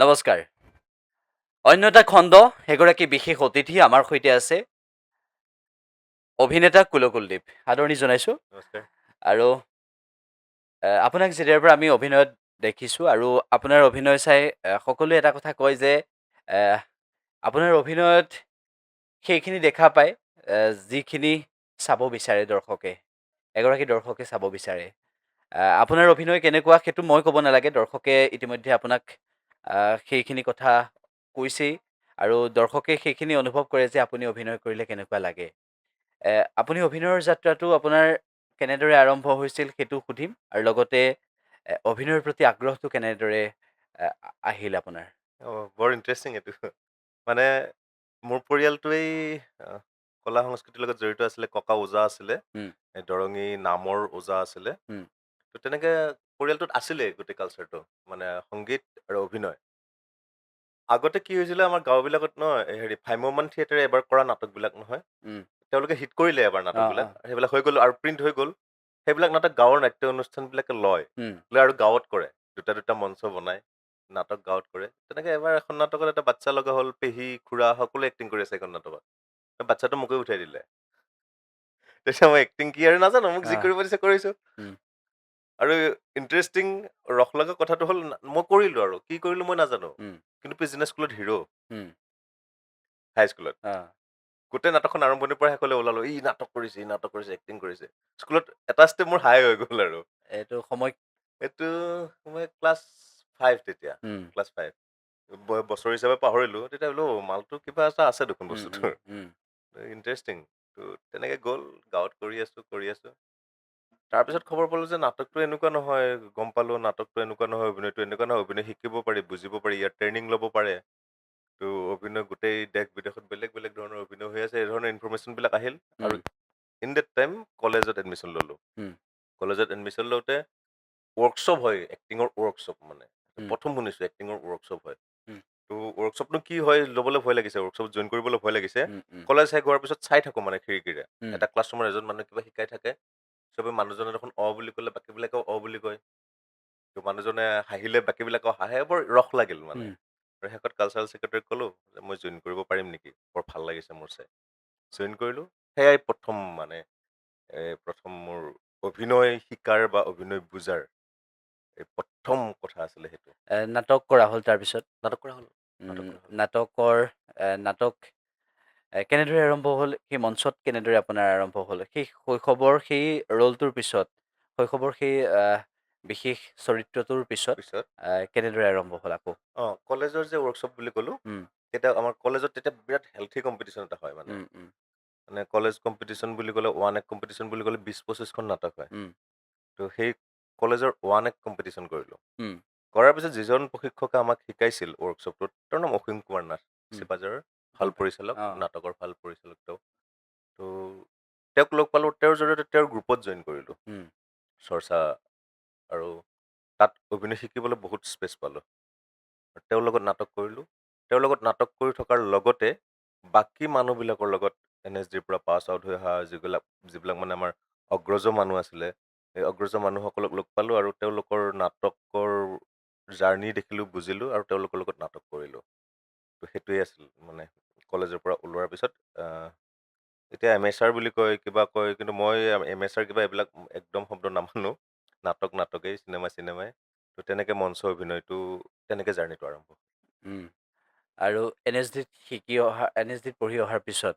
নমস্কাৰ। অন্য এটা খণ্ড, এগৰাকী বিশেষ অতিথি আমাৰ সৈতে আছে, অভিনেতা কুলকুলদ্বীপ। আদৰণি জনাইছোঁ। নমস্কাৰ। আৰু আপোনাক যেতিয়াৰ পৰা আমি অভিনয়ত দেখিছোঁ আৰু আপোনাৰ অভিনয় চাই সকলোৱে এটা কথা কয় যে আপোনাৰ অভিনয়ত সেইখিনি দেখা পায় যিখিনি চাব বিচাৰে দৰ্শকে, এগৰাকী দৰ্শকে চাব বিচাৰে। আপোনাৰ অভিনয় কেনেকুৱা সেইটো মই ক'ব নালাগে, দৰ্শকে ইতিমধ্যে আপোনাক সেইখিনি কথা কৈছেই আৰু দৰ্শকে সেইখিনি অনুভৱ কৰে যে আপুনি অভিনয় কৰিলে কেনেকুৱা লাগে। আপুনি অভিনয়ৰ যাত্ৰাটো আপোনাৰ কেনেদৰে আৰম্ভ হৈছিল সেইটো সুধিম আৰু লগতে অভিনয়ৰ প্ৰতি আগ্ৰহটো কেনেদৰে আহিল আপোনাৰ? অঁ, বৰ ইণ্টাৰেষ্টিং এইটো। মানে মোৰ পৰিয়ালটোৱেই কলা সংস্কৃতিৰ লগত জড়িত আছিলে। ককা ওজা আছিলে, এই দৰঙী নামৰ ওজা আছিলে। ত তেনেকে পৰিয়ালটোত আছিলে গোটেই কালচাৰটো, মানে সংগীত আৰু অভিনয়। আগতে কি হৈছিলে আমাৰ গাঁওবিলাকত ন, এই হেৰি ভ্ৰাম্যমান থিয়েটাৰে এবাৰ কৰা নাটকবিলাক নহয়, তেওঁলোকে হিট কৰিলে এবাৰ নাটকবিলাক, সেইবিলাক হৈ গ'ল আৰু প্ৰিণ্ট হৈ গ'ল। সেইবিলাক নাটক গাঁৱৰ নাট্য অনুষ্ঠানবিলাকে লয়, লৈ আৰু গাঁৱত কৰে, দুটা দুটা মঞ্চ বনাই নাটক গাঁৱত কৰে। তেনেকে এবাৰ এখন নাটকত এটা বাচ্ছা লগা হ'ল, পেহী খুৰা সকলোৱে এক্টিং কৰি আছে এখন নাটকত। বাচ্ছাটো মোকে উঠাই দিলে। তেতিয়া মই এক্টিং কি আৰু নাজানো, মোক যি কৰিব দিছে কৰিছো। আৰু ইণ্টাৰেষ্টিং ৰস লগা কথাটো হ'ল, মই কৰিলো আৰু কি কৰিলো মই নাজানো, কিন্তু পিছদিনা স্কুলত হিৰ', হাই স্কুলত। গোটেই নাটকখন আৰম্ভণিৰ পৰা শেষলৈ ওলালো, ই নাটক কৰিছে, ই নাটক কৰিছে, এক্টিং কৰিছে। স্কুলত এটা ষ্টেপ মোৰ হাই হৈ গ'ল আৰু। এইটো সময়? এইটো মই ক্লাছ 5 তেতিয়া, ক্লাছ 5, বছৰ হিচাপে পাহৰিলো। তেতিয়া বোলো মালটো কিবা এটা আছে দেখোন বস্তুটোৰ, ইণ্টাৰেষ্টিং। ত' তেনেকে গ'ল, গাঁৱত কৰি আছো কৰি আছো। তাৰপিছত খবৰ পালো যে নাটকটো এনেকুৱা নহয়, গম পালো নাটকটো এনেকুৱা নহয়, অভিনয়টো এনেকুৱা নহয়, অভিনয় শিকিব পাৰি, বুজিব পাৰি, ইয়াত ট্ৰেইনিং ল'ব পাৰে। ত' অভিনয় গোটেই দেশ বিদেশত বেলেগ বেলেগ ধৰণৰ অভিনয় হৈ আছে, এই ধৰণৰ ইনফৰমেশ্যনবিলাক আহিল। আৰু ইন that time কলেজত এডমিশ্যন ল'লোঁ। কলেজত এডমিশ্যন লওঁতে ৱৰ্কশ্বপ হয়, এক্টিঙৰ ৱৰ্কশ্বপ মানে। প্ৰথম শুনিছোঁ এক্টিঙৰ ৱৰ্কশ্বপ হয়। ত' ৱৰ্কশ্বপনো কি হয়, ল'বলৈ ভয় লাগিছে, ৱৰ্কশ্বপ জইন কৰিবলৈ ভয় লাগিছে। উম, উম, কলেজ শেষ হোৱাৰ পিছত চাই থাকোঁ মানে খিৰিকীৰে। এটা ক্লাছৰুমত এজন মানুহে কিবা শিকাই থাকে, চবে মানুহজনে দেখোন অ বুলি ক'লে বাকীবিলাকেও অ বুলি কয়। ত' মানুহজনে হাঁহিলে বাকীবিলাকেও হাঁহে, বৰ ৰস লাগিল মানে। আৰু শেষত কালচাৰেল ছেক্ৰেটাৰীক ক'লোঁ যে মই জইন কৰিব পাৰিম নেকি, বৰ ভাল লাগিছে মোৰ চাই। জইন কৰিলোঁ, সেয়াই প্ৰথম মানে প্ৰথম মোৰ অভিনয় শিকাৰ বা অভিনয় বুজাৰ এই প্ৰথম কথা আছিলে সেইটো। নাটক কৰা হ'ল তাৰপিছত? নাটক কৰা হ'ল। নাটক কৰা হ'ল। নাটক কেনেদৰে আৰম্ভ হ'ল, সেই মঞ্চত কেনেদৰে আপোনাৰ আৰম্ভ হ'ল, সেই শৈশৱৰ সেই ৰ'লটোৰ পিছত, শৈশৱৰ সেই বিশেষ চৰিত্ৰটোৰ পিছত পিছত কেনেদৰে আৰম্ভ হ'ল আকৌ? অঁ, কলেজৰ যে ৱৰ্কশ্বপ বুলি ক'লোঁ, তেতিয়া আমাৰ কলেজত তেতিয়া বিৰাট হেল্থি কম্পিটিশ্যন এটা হয় মানে। উম, উম, মানে কলেজ কম্পিটিশ্যন বুলি ক'লে, ওৱান এক কম্পিটিশ্যন বুলি ক'লে 20-25খন নাটক হয়। ত' সেই কলেজৰ ওৱান এক কম্পিটিশ্যন কৰিলোঁ। কৰাৰ পিছত যিজন প্ৰশিক্ষকে আমাক শিকাইছিল ৱৰ্কশ্বপটোত, তেওঁৰ নাম অসীম কুমাৰ নাথ, চিপাঝাৰৰ ভাল পৰিচালক, নাটকৰ ভাল পৰিচালক তেওঁ। ত' তেওঁক লগ পালোঁ, তেওঁৰ জৰিয়তে তেওঁৰ গ্ৰুপত জইন কৰিলোঁ চৰ্চা, আৰু তাত অভিনয় শিকিবলৈ বহুত স্পেচ পালোঁ। তেওঁৰ লগত নাটক কৰিলোঁ। তেওঁৰ লগত নাটক কৰি থকাৰ লগতে বাকী মানুহবিলাকৰ লগত এন এছ ডিৰ পৰা পাছ আউট হৈ অহা যিবিলাক মানে আমাৰ অগ্ৰজ মানুহ আছিলে, সেই অগ্ৰজ মানুহসকলক লগ পালোঁ আৰু তেওঁলোকৰ নাটকৰ জাৰ্ণি দেখিলোঁ, বুজিলোঁ আৰু তেওঁলোকৰ লগত নাটক কৰিলোঁ। ত' সেইটোৱে আছিল মানে কলেজৰ পৰা ওলোৱাৰ পিছত। এতিয়া এমেচাৰ বুলি কয়, কিবা কয়, কিন্তু মই এমেচাৰ কিবা এইবিলাক একদম শব্দ নামানো। নাটক নাটকেই, চিনেমা চিনেমাই। ত' তেনেকৈ মঞ্চ অভিনয়টো তেনেকৈ জাৰ্ণিটো আৰম্ভ। আৰু এন এছ ডিত শিকি অহা, এন এছ ডিত পঢ়ি অহাৰ পিছত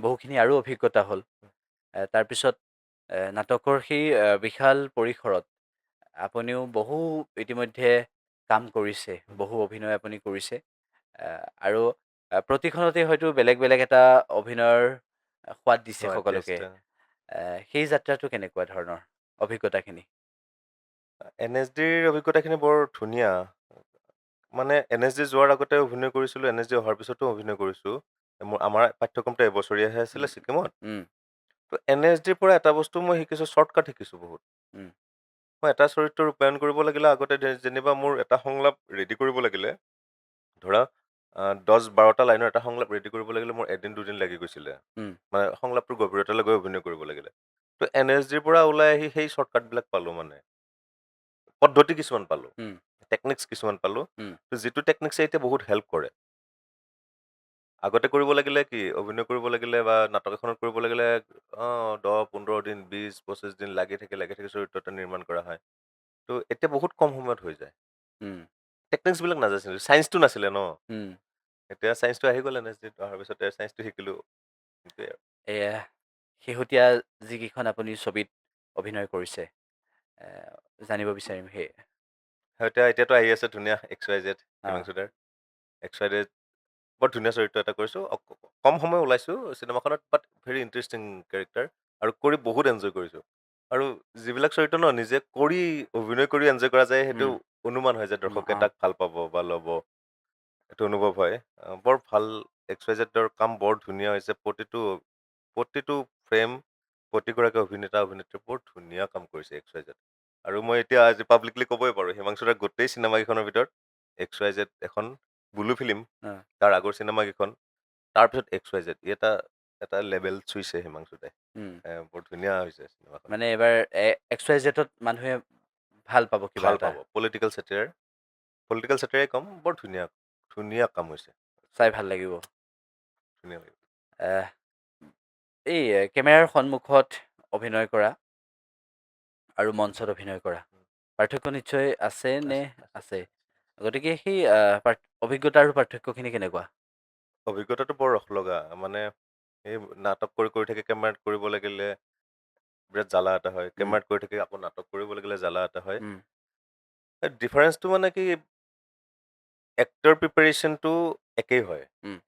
বহুখিনি আৰু অভিজ্ঞতা হ'ল। তাৰপিছত নাটকৰ সেই বিশাল পৰিসৰত আপুনিও বহু ইতিমধ্যে কাম কৰিছে, বহু অভিনয় আপুনি কৰিছে। আৰু প্ৰতিখনতে হয়তো বেলেগ বেলেগ এটা অভিনয়ৰ সোৱাদ দিছে সোৱাদ, সকলোকে। টেষ্ট। সেই যাত্ৰাটো কেনেকুৱা ধৰণৰ অভিজ্ঞতাখিনি? এন এছ ডিৰ অভিজ্ঞতাখিনি বৰ ধুনীয়া। মানে এন এছ ডি যোৱাৰ আগতে অভিনয় কৰিছিলোঁ, এন এছ ডি অহাৰ পিছতো অভিনয় কৰিছোঁ। আমাৰ পাঠ্যক্ৰমটো এবছৰীয়াহে আছিলে ছিকিমত। ত' এন এছ ডিৰ পৰা এটা বস্তু মই শিকিছোঁ, শ্বৰ্টকাট শিকিছোঁ বহুত। মই এটা চৰিত্ৰ ৰূপায়ণ কৰিব লাগিলে আগতে যেনিবা মোৰ এটা সংলাপ ৰেডি কৰিব লাগিলে, ধৰা 10-12টা লাইনৰ এটা সংলাপ ৰেডি কৰিব লাগিলে মোৰ এদিন দুদিন লাগি গৈছিলে। মানে সংলাপটোৰ গভীৰতালৈ গৈ অভিনয় কৰিব লাগিলে। ত' এন এছ ডিৰ পৰা ওলাই আহি সেই শ্বৰ্টকাটবিলাক পালোঁ, মানে পদ্ধতি কিছুমান পালোঁ। টেকনিক্স কিছুমান পালোঁ। উম। তো যিটো টেকনিক্সে এতিয়া বহুত হেল্প কৰে। আগতে কৰিব লাগিলে কি, অভিনয় কৰিব লাগিলে বা নাটক এখনত কৰিব লাগিলে 10-15 দিন, 20-25 দিন লাগি থাকি লাগি থাকি চৰিত্ৰ এটা নিৰ্মাণ কৰা হয়। তো এতিয়া বহুত কম সময়ত হৈ যায়। টেকনিক্সবিলাক নাজানিছিলোঁ, চায়েন্সটো নাছিলে ন। এতিয়া চায়েন্সটো আহি গ'ল, এনএছডিত অহাৰ পিছতে চায়েন্সটো শিকিলোঁ, সেইটোৱে আৰু। এয়া শেহতীয়া যিকেইখন আপুনি ছবিত অভিনয় কৰিছে, জানিব বিচাৰিম সেই। হয়, এতিয়াতো আহি আছে ধুনীয়া এক্স ৱাই জেড, হিমাংশুদাৰ এক্স ৱাই জেড। বৰ ধুনীয়া চৰিত্ৰ এটা কৰিছোঁ। কম সময় ওলাইছোঁ চিনেমাখনত, বাট ভেৰি ইণ্টাৰেষ্টিং কেৰেক্টাৰ আৰু কৰি বহুত এনজয় কৰিছোঁ। আৰু যিবিলাক চৰিত্ৰ ন নিজে কৰি অভিনয় কৰি এনজয় কৰা যায়, সেইটো অনুমান হয় যে দৰ্শকে তাক ভাল পাব বা ল'ব, এইটো অনুভৱ হয়। বৰ ভাল, এক্স ৱাই জেডৰ কাম বৰ ধুনীয়া হৈছে। প্ৰতিটো ফ্ৰেম, প্ৰতিগৰাকী অভিনেতা অভিনেত্ৰী বৰ ধুনীয়া কাম কৰিছে এক্স ৱাই জেড। আৰু মই এতিয়া আজি পাব্লিকলি ক'বই পাৰোঁ, হিমাংশুদাৰ গোটেই চিনেমাকেইখনৰ ভিতৰত এক্স ৱাই জেড এখন, বুলু ফিল্ম, তাৰ আগৰ চিনেমাকেইখন, তাৰপিছত এক্স ৱাই জেড, ই এটা এটা লেভেল চুইছে হিমাংশুদাই। বৰ ধুনীয়া হৈছে চিনেমাখন। মানে এবাৰ এক্স ৱাই জেডত মানুহে ভাল পাব কিবা ভাল এটা। পাব। পলিটিকেল চেটায়াৰ, পলিটিকেল চেটায়াৰে কম, বৰ ধুনীয়া ধুনীয়া কাম হৈছে। চাই ভাল লাগিব। ধুনীয়া লাগিব। এই কেমেৰাৰ সন্মুখত অভিনয় কৰা আৰু মঞ্চত অভিনয় কৰা পাৰ্থক্য নিশ্চয় আছে নে? আছে। আছে। গতিকে সেই অভিজ্ঞতা আৰু পাৰ্থক্যখিনি কেনেকুৱা? অভিজ্ঞতাটো বৰ ৰস লগা। মানে এই নাটক কৰি কৰি থাকি কেমেৰাত কৰিব লাগিলে বিৰাট জ্বালা এটা হয়। কেমেৰাত কৰি থাকি আকৌ নাটক কৰিব লাগিলে জ্বালা এটা হয়। ডিফাৰেঞ্চটো মানে কি, এক্টৰ প্ৰিপেৰেশ্যনটো একেই হয়।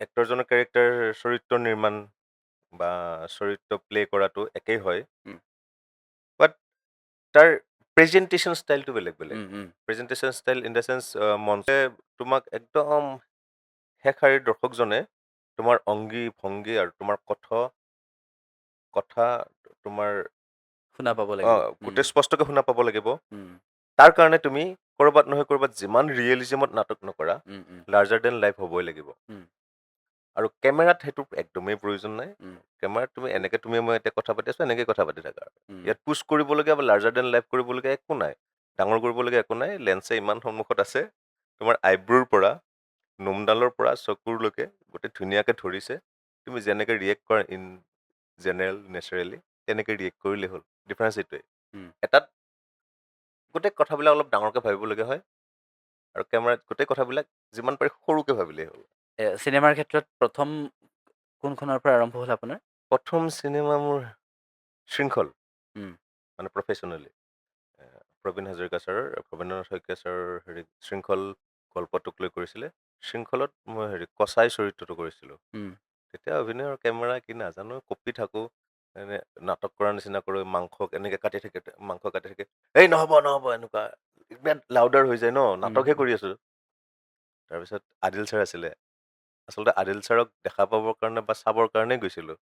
এক্টৰজনৰ কেৰেক্টাৰ, চৰিত্ৰ নিৰ্মাণ বা চৰিত্ৰ প্লে কৰাটো একেই হয়, বাট তাৰ প্ৰেজেণ্টেশ্যন ষ্টাইলটো বেলেগ বেলেগ। উম, উম, Presentation style in the sense, মঞ্চে তোমাক একদম শেষ শাৰীৰ দৰ্শকজনে তোমাৰ অংগী ভংগী আৰু তোমাৰ কথা তোমাৰ শুনা পাব লাগিব। গোটেই স্পষ্টকৈ শুনা পাব লাগিব। তাৰ কাৰণে তুমি ক'ৰবাত নহয় ক'ৰবাত যিমান ৰিয়েলিজিমত নাটক নকৰা, উম, উম, লাৰ্জাৰ then life হ'বই লাগিব। আৰু কেমেৰাত সেইটো একদমেই প্ৰয়োজন নাই। কেমেৰাত তুমি এনেকে, তুমি মই এতিয়া কথা পাতি আছো, এনেকে কথা পাতি থাকা। ইয়াত পুছ কৰিবলগীয়া বা লাৰ্জাৰ then life কৰিবলগীয়া একো নাই, ডাঙৰ কৰিবলগীয়া একো নাই। লেন্সে ইমান সন্মুখত আছে, তোমাৰ আইব্ৰুৰ পৰা, নোমডালৰ পৰা চকুৰলৈকে গোটেই ধুনীয়াকৈ ধৰিছে। তুমি যেনেকৈ ৰিয়েক্ট কৰা ইন জেনেৰেল নেচাৰেলি, তেনেকৈ ৰিয়েক্ট কৰিলেই হ'ল। ডিফাৰেঞ্চ এইটোৱে। এটাত গোটেই কথাবিলাক অলপ ডাঙৰকৈ ভাবিবলগীয়া হয় আৰু কেমেৰাত গোটেই কথাবিলাক যিমান পাৰি সৰুকৈ ভাবিলেই হ'ল। চিনেমাৰ ক্ষেত্ৰত প্ৰথম কোনখনৰ পৰা আৰম্ভ হ'ল আপোনাৰ? প্ৰথম চিনেমা মোৰ শৃংখল। মানে প্ৰফেচনেলি প্ৰবীণ হাজৰিকা ছাৰৰ, ভৱেন্দ্ৰনাথ শইকীয়া ছাৰৰ হেৰি শৃংখল গল্পটোক লৈ কৰিছিলে। শৃংখলত মই হেৰি কচাই চৰিত্ৰটো কৰিছিলোঁ। তেতিয়া অভিনয়ৰ কেমেৰা কি নাজানো, কঁপি থাকোঁ, এনে নাটক কৰাৰ নিচিনা কৰোঁ। মাংস এনেকৈ কাটি থাকে, মাংস কাটি থাকে, এই নহ'ব নহ'ব, এনেকুৱা বিৰাট লাউডাৰ হৈ যায় ন, নাটকহে কৰি আছোঁ। তাৰপিছত আদিল ছাৰ আছিলে। আচলতে আদিল ছাৰক দেখা পাবৰ কাৰণে বা চাবৰ কাৰণেই গৈছিলোঁ।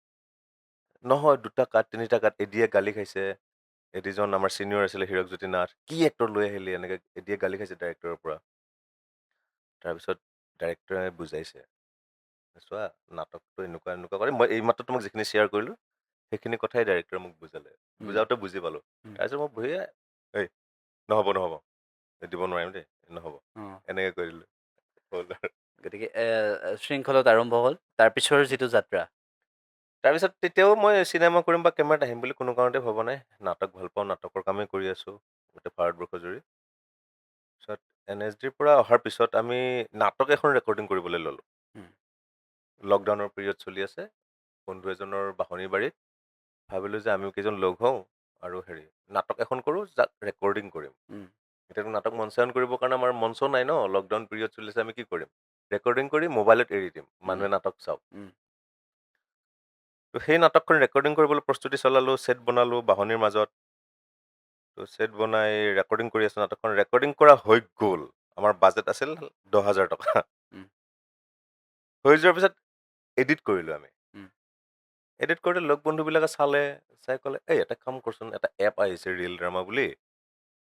নহয়, দুটা কাট, তিনিটা কাট, এডিয়ে গালি খাইছে। এডিজন আমাৰ ছিনিয়ৰ আছিলে, হীৰকজ্যোতি নাথ। কি এক্টৰ লৈ আহিলি, এনেকৈ এডিয়ে গালি খাইছে ডাইৰেক্টৰৰ পৰা। তাৰপিছত ডাইৰেক্টৰে বুজাইছে, চোৱা নাটকটো এনেকুৱা এনেকুৱা কৰে। মই এইমাত্ৰ তোমাক যিখিনি শ্বেয়াৰ কৰিলোঁ, সেইখিনি কথাই ডাইৰেক্টৰে মোক বুজালে। বুজাওঁতে বুজি পালোঁ। তাৰপিছত মই বহিয়ে, এই নহ'ব নহ'ব, এই দিব নোৱাৰিম দেই, নহ'ব, এনেকৈ কৈ দিলোঁ, হ'ল আৰু। গতিকে শৃংখলত আৰম্ভ হ'ল, তাৰপিছৰ যিটো যাত্ৰা? তাৰপিছত তেতিয়াও মই চিনেমা কৰিম বা কেমেৰাত আহিম বুলি কোনো কাৰণতে ভবা নাই। নাটক ভাল পাওঁ, নাটকৰ কামেই কৰি আছোঁ গোটেই ভাৰতবৰ্ষ জুৰি। তাৰপিছত এনএছডিৰ পৰা অহাৰ পিছত আমি নাটক এখন ৰেকৰ্ডিং কৰিবলৈ ল'লোঁ। লকডাউনৰ পিৰিয়ড চলি আছে। বন্ধু এজনৰ বাঁহনি বাৰীত ভাবিলোঁ যে আমিও কেইজন লগ হওঁ আৰু হেৰি নাটক এখন কৰোঁ, যাক ৰেকৰ্ডিং কৰিম। এতিয়াতো নাটক মঞ্চায়ন কৰিবৰ কাৰণে আমাৰ মঞ্চ নাই ন, লকডাউন পিৰিয়ড চলি আছে, আমি কি কৰিম? ৰেকৰ্ডিং কৰি মোবাইলত এৰি দিম, মানুহে নাটক চাওক। তো সেই নাটকখন ৰেকৰ্ডিং কৰিবলৈ প্ৰস্তুতি চলালোঁ, ছেট বনালোঁ বাঁহনিৰ মাজত। তো ছেট বনাই ৰেকৰ্ডিং কৰি আছোঁ। নাটকখন ৰেকৰ্ডিং কৰা হৈ গ'ল। আমাৰ বাজেট আছিল 10,000 টকা। হৈ যোৱাৰ পিছত এডিট কৰিলোঁ আমি। এডিট কৰোঁতে লগ বন্ধুবিলাকে চালে, চাই ক'লে, এই এটা কাম কৰচোন, এটা এপ আহিছে ৰিয়েল ড্ৰামা বুলি,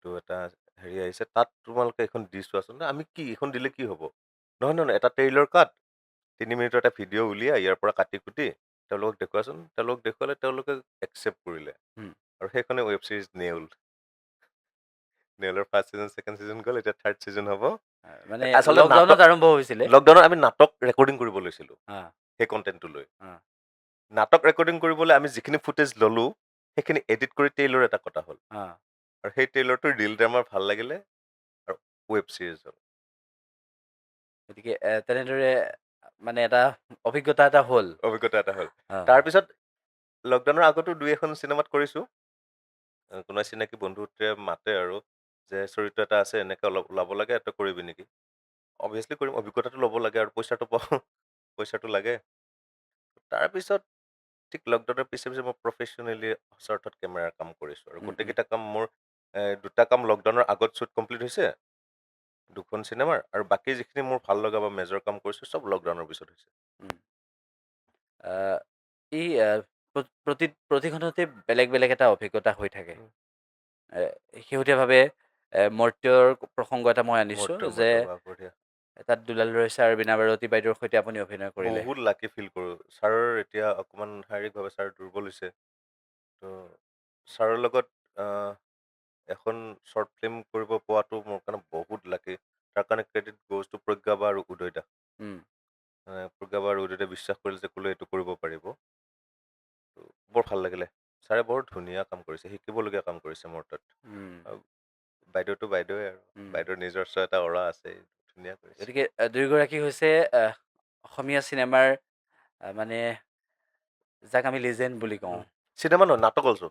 তো এটা হেৰি আহিছে, তাত তোমালোকে এইখন দি চোৱাচোন। আমি কি এইখন দিলে কি হ'ব? নহয় নহয়, এটা ট্ৰেইলৰ কাট, 3 মিনিটৰ এটা ভিডিঅ' উলিয়াই ইয়াৰ পৰা কাটি কুটি তেওঁলোকক দেখুৱাচোন। তেওঁলোকক দেখুৱালে, তেওঁলোকে একচেপ্ট কৰিলে। আৰু সেইখনে ৱেব ছিৰিজ নেউল। নেউলৰ ফাৰ্ষ্ট ছিজন, ছেকেণ্ড ছিজন গ'ল, এতিয়া থাৰ্ড ছিজন হ'ব। মানে আচলতে লকডাউনত আৰম্ভ হৈছিলে। লকডাউনত আমি নাটক ৰেকৰ্ডিং কৰিব লৈছিলোঁ সেই কণ্টেণ্টটো লৈ। নাটক ৰেকৰ্ডিং কৰিবলৈ আমি যিখিনি ফুটেজ ল'লোঁ, সেইখিনি এডিট কৰি টেইলৰ এটা কটা হ'ল। আৰু সেই টেইলৰটো ৰিল ড্ৰামাৰ ভাল লাগিলে আৰু ৱেব ছিৰিজ হ'ল। গতিকে তেনেদৰে মানে এটা অভিজ্ঞতা এটা হ'ল। অভিজ্ঞতা এটা হ'ল। তাৰপিছত লকডাউনৰ আগতো দুই এখন চিনেমাত কৰিছোঁ। কোনোবা চিনাকি বন্ধুত্বে মাতে আৰু যে চৰিত্ৰ এটা আছে, এনেকৈ অলপ ওলাব লাগে, তই কৰিবি নেকি? অভিয়াছলি কৰিম, অভিজ্ঞতাটো ল'ব লাগে আৰু পইচাটো পাওঁ, পইচাটো লাগে। তাৰপিছত ঠিক লকডাউনৰ পিছে পিছে মই প্ৰফেচনেলি সঁচা অৰ্থত কেমেৰাৰ কাম কৰিছোঁ আৰু গোটেইকেইটা কাম মোৰ দুটা কাম লকডাউনৰ আগত শ্বুট কমপ্লিট হৈছে, দুখন চিনেমাৰ, আৰু বাকী যিখিনি মোৰ ভাল লগা বা মেজৰ কাম কৰিছোঁ চব লকডাউনৰ পিছত হৈছে। এই প্ৰতিখনতে বেলেগ বেলেগ এটা অভিজ্ঞতা হৈ থাকে। শেহতীয়াভাৱে মৰ্ত্যৰ প্ৰসংগ এটা মই আনিছোঁ যে তাত দুলাল ৰয় ছাৰ, বীণা ভাৰতী বাইদেউৰ সৈতে আপুনি অভিনয় কৰিলে। বহুত লাকি ফিল কৰোঁ। ছাৰৰ এতিয়া অকণমান শাৰীৰিকভাৱে ছাৰ দুৰ্বল হৈছে, তো ছাৰৰ লগত এখন শ্বৰ্ট ফিল্ম কৰিব পোৱাটো মোৰ কাৰণে বহুত লাকি। তাৰ কাৰণে ক্ৰেডিট গ'জ টু প্ৰজ্ঞা বা আৰু উদয় দা। প্ৰজ্ঞা বা আৰু উদয় দাই বিশ্বাস কৰিলে যে ক'লে এইটো কৰিব পাৰিব। বৰ ভাল লাগিলে। ছাৰে বৰ ধুনীয়া কাম কৰিছে, শিকিবলগীয়া কাম কৰিছে মোৰ তাত। বাইদেউতো বাইদেৱে আৰু বাইদেউৰ নিজস্ব এটা অৰা আছে, ধুনীয়া কৰিছে। গতিকে দুয়োগৰাকী হৈছে অসমীয়া চিনেমাৰ মানে যাক আমি লিজেণ্ড বুলি কওঁ। চিনেমা নহয়, নাটক অলছ'।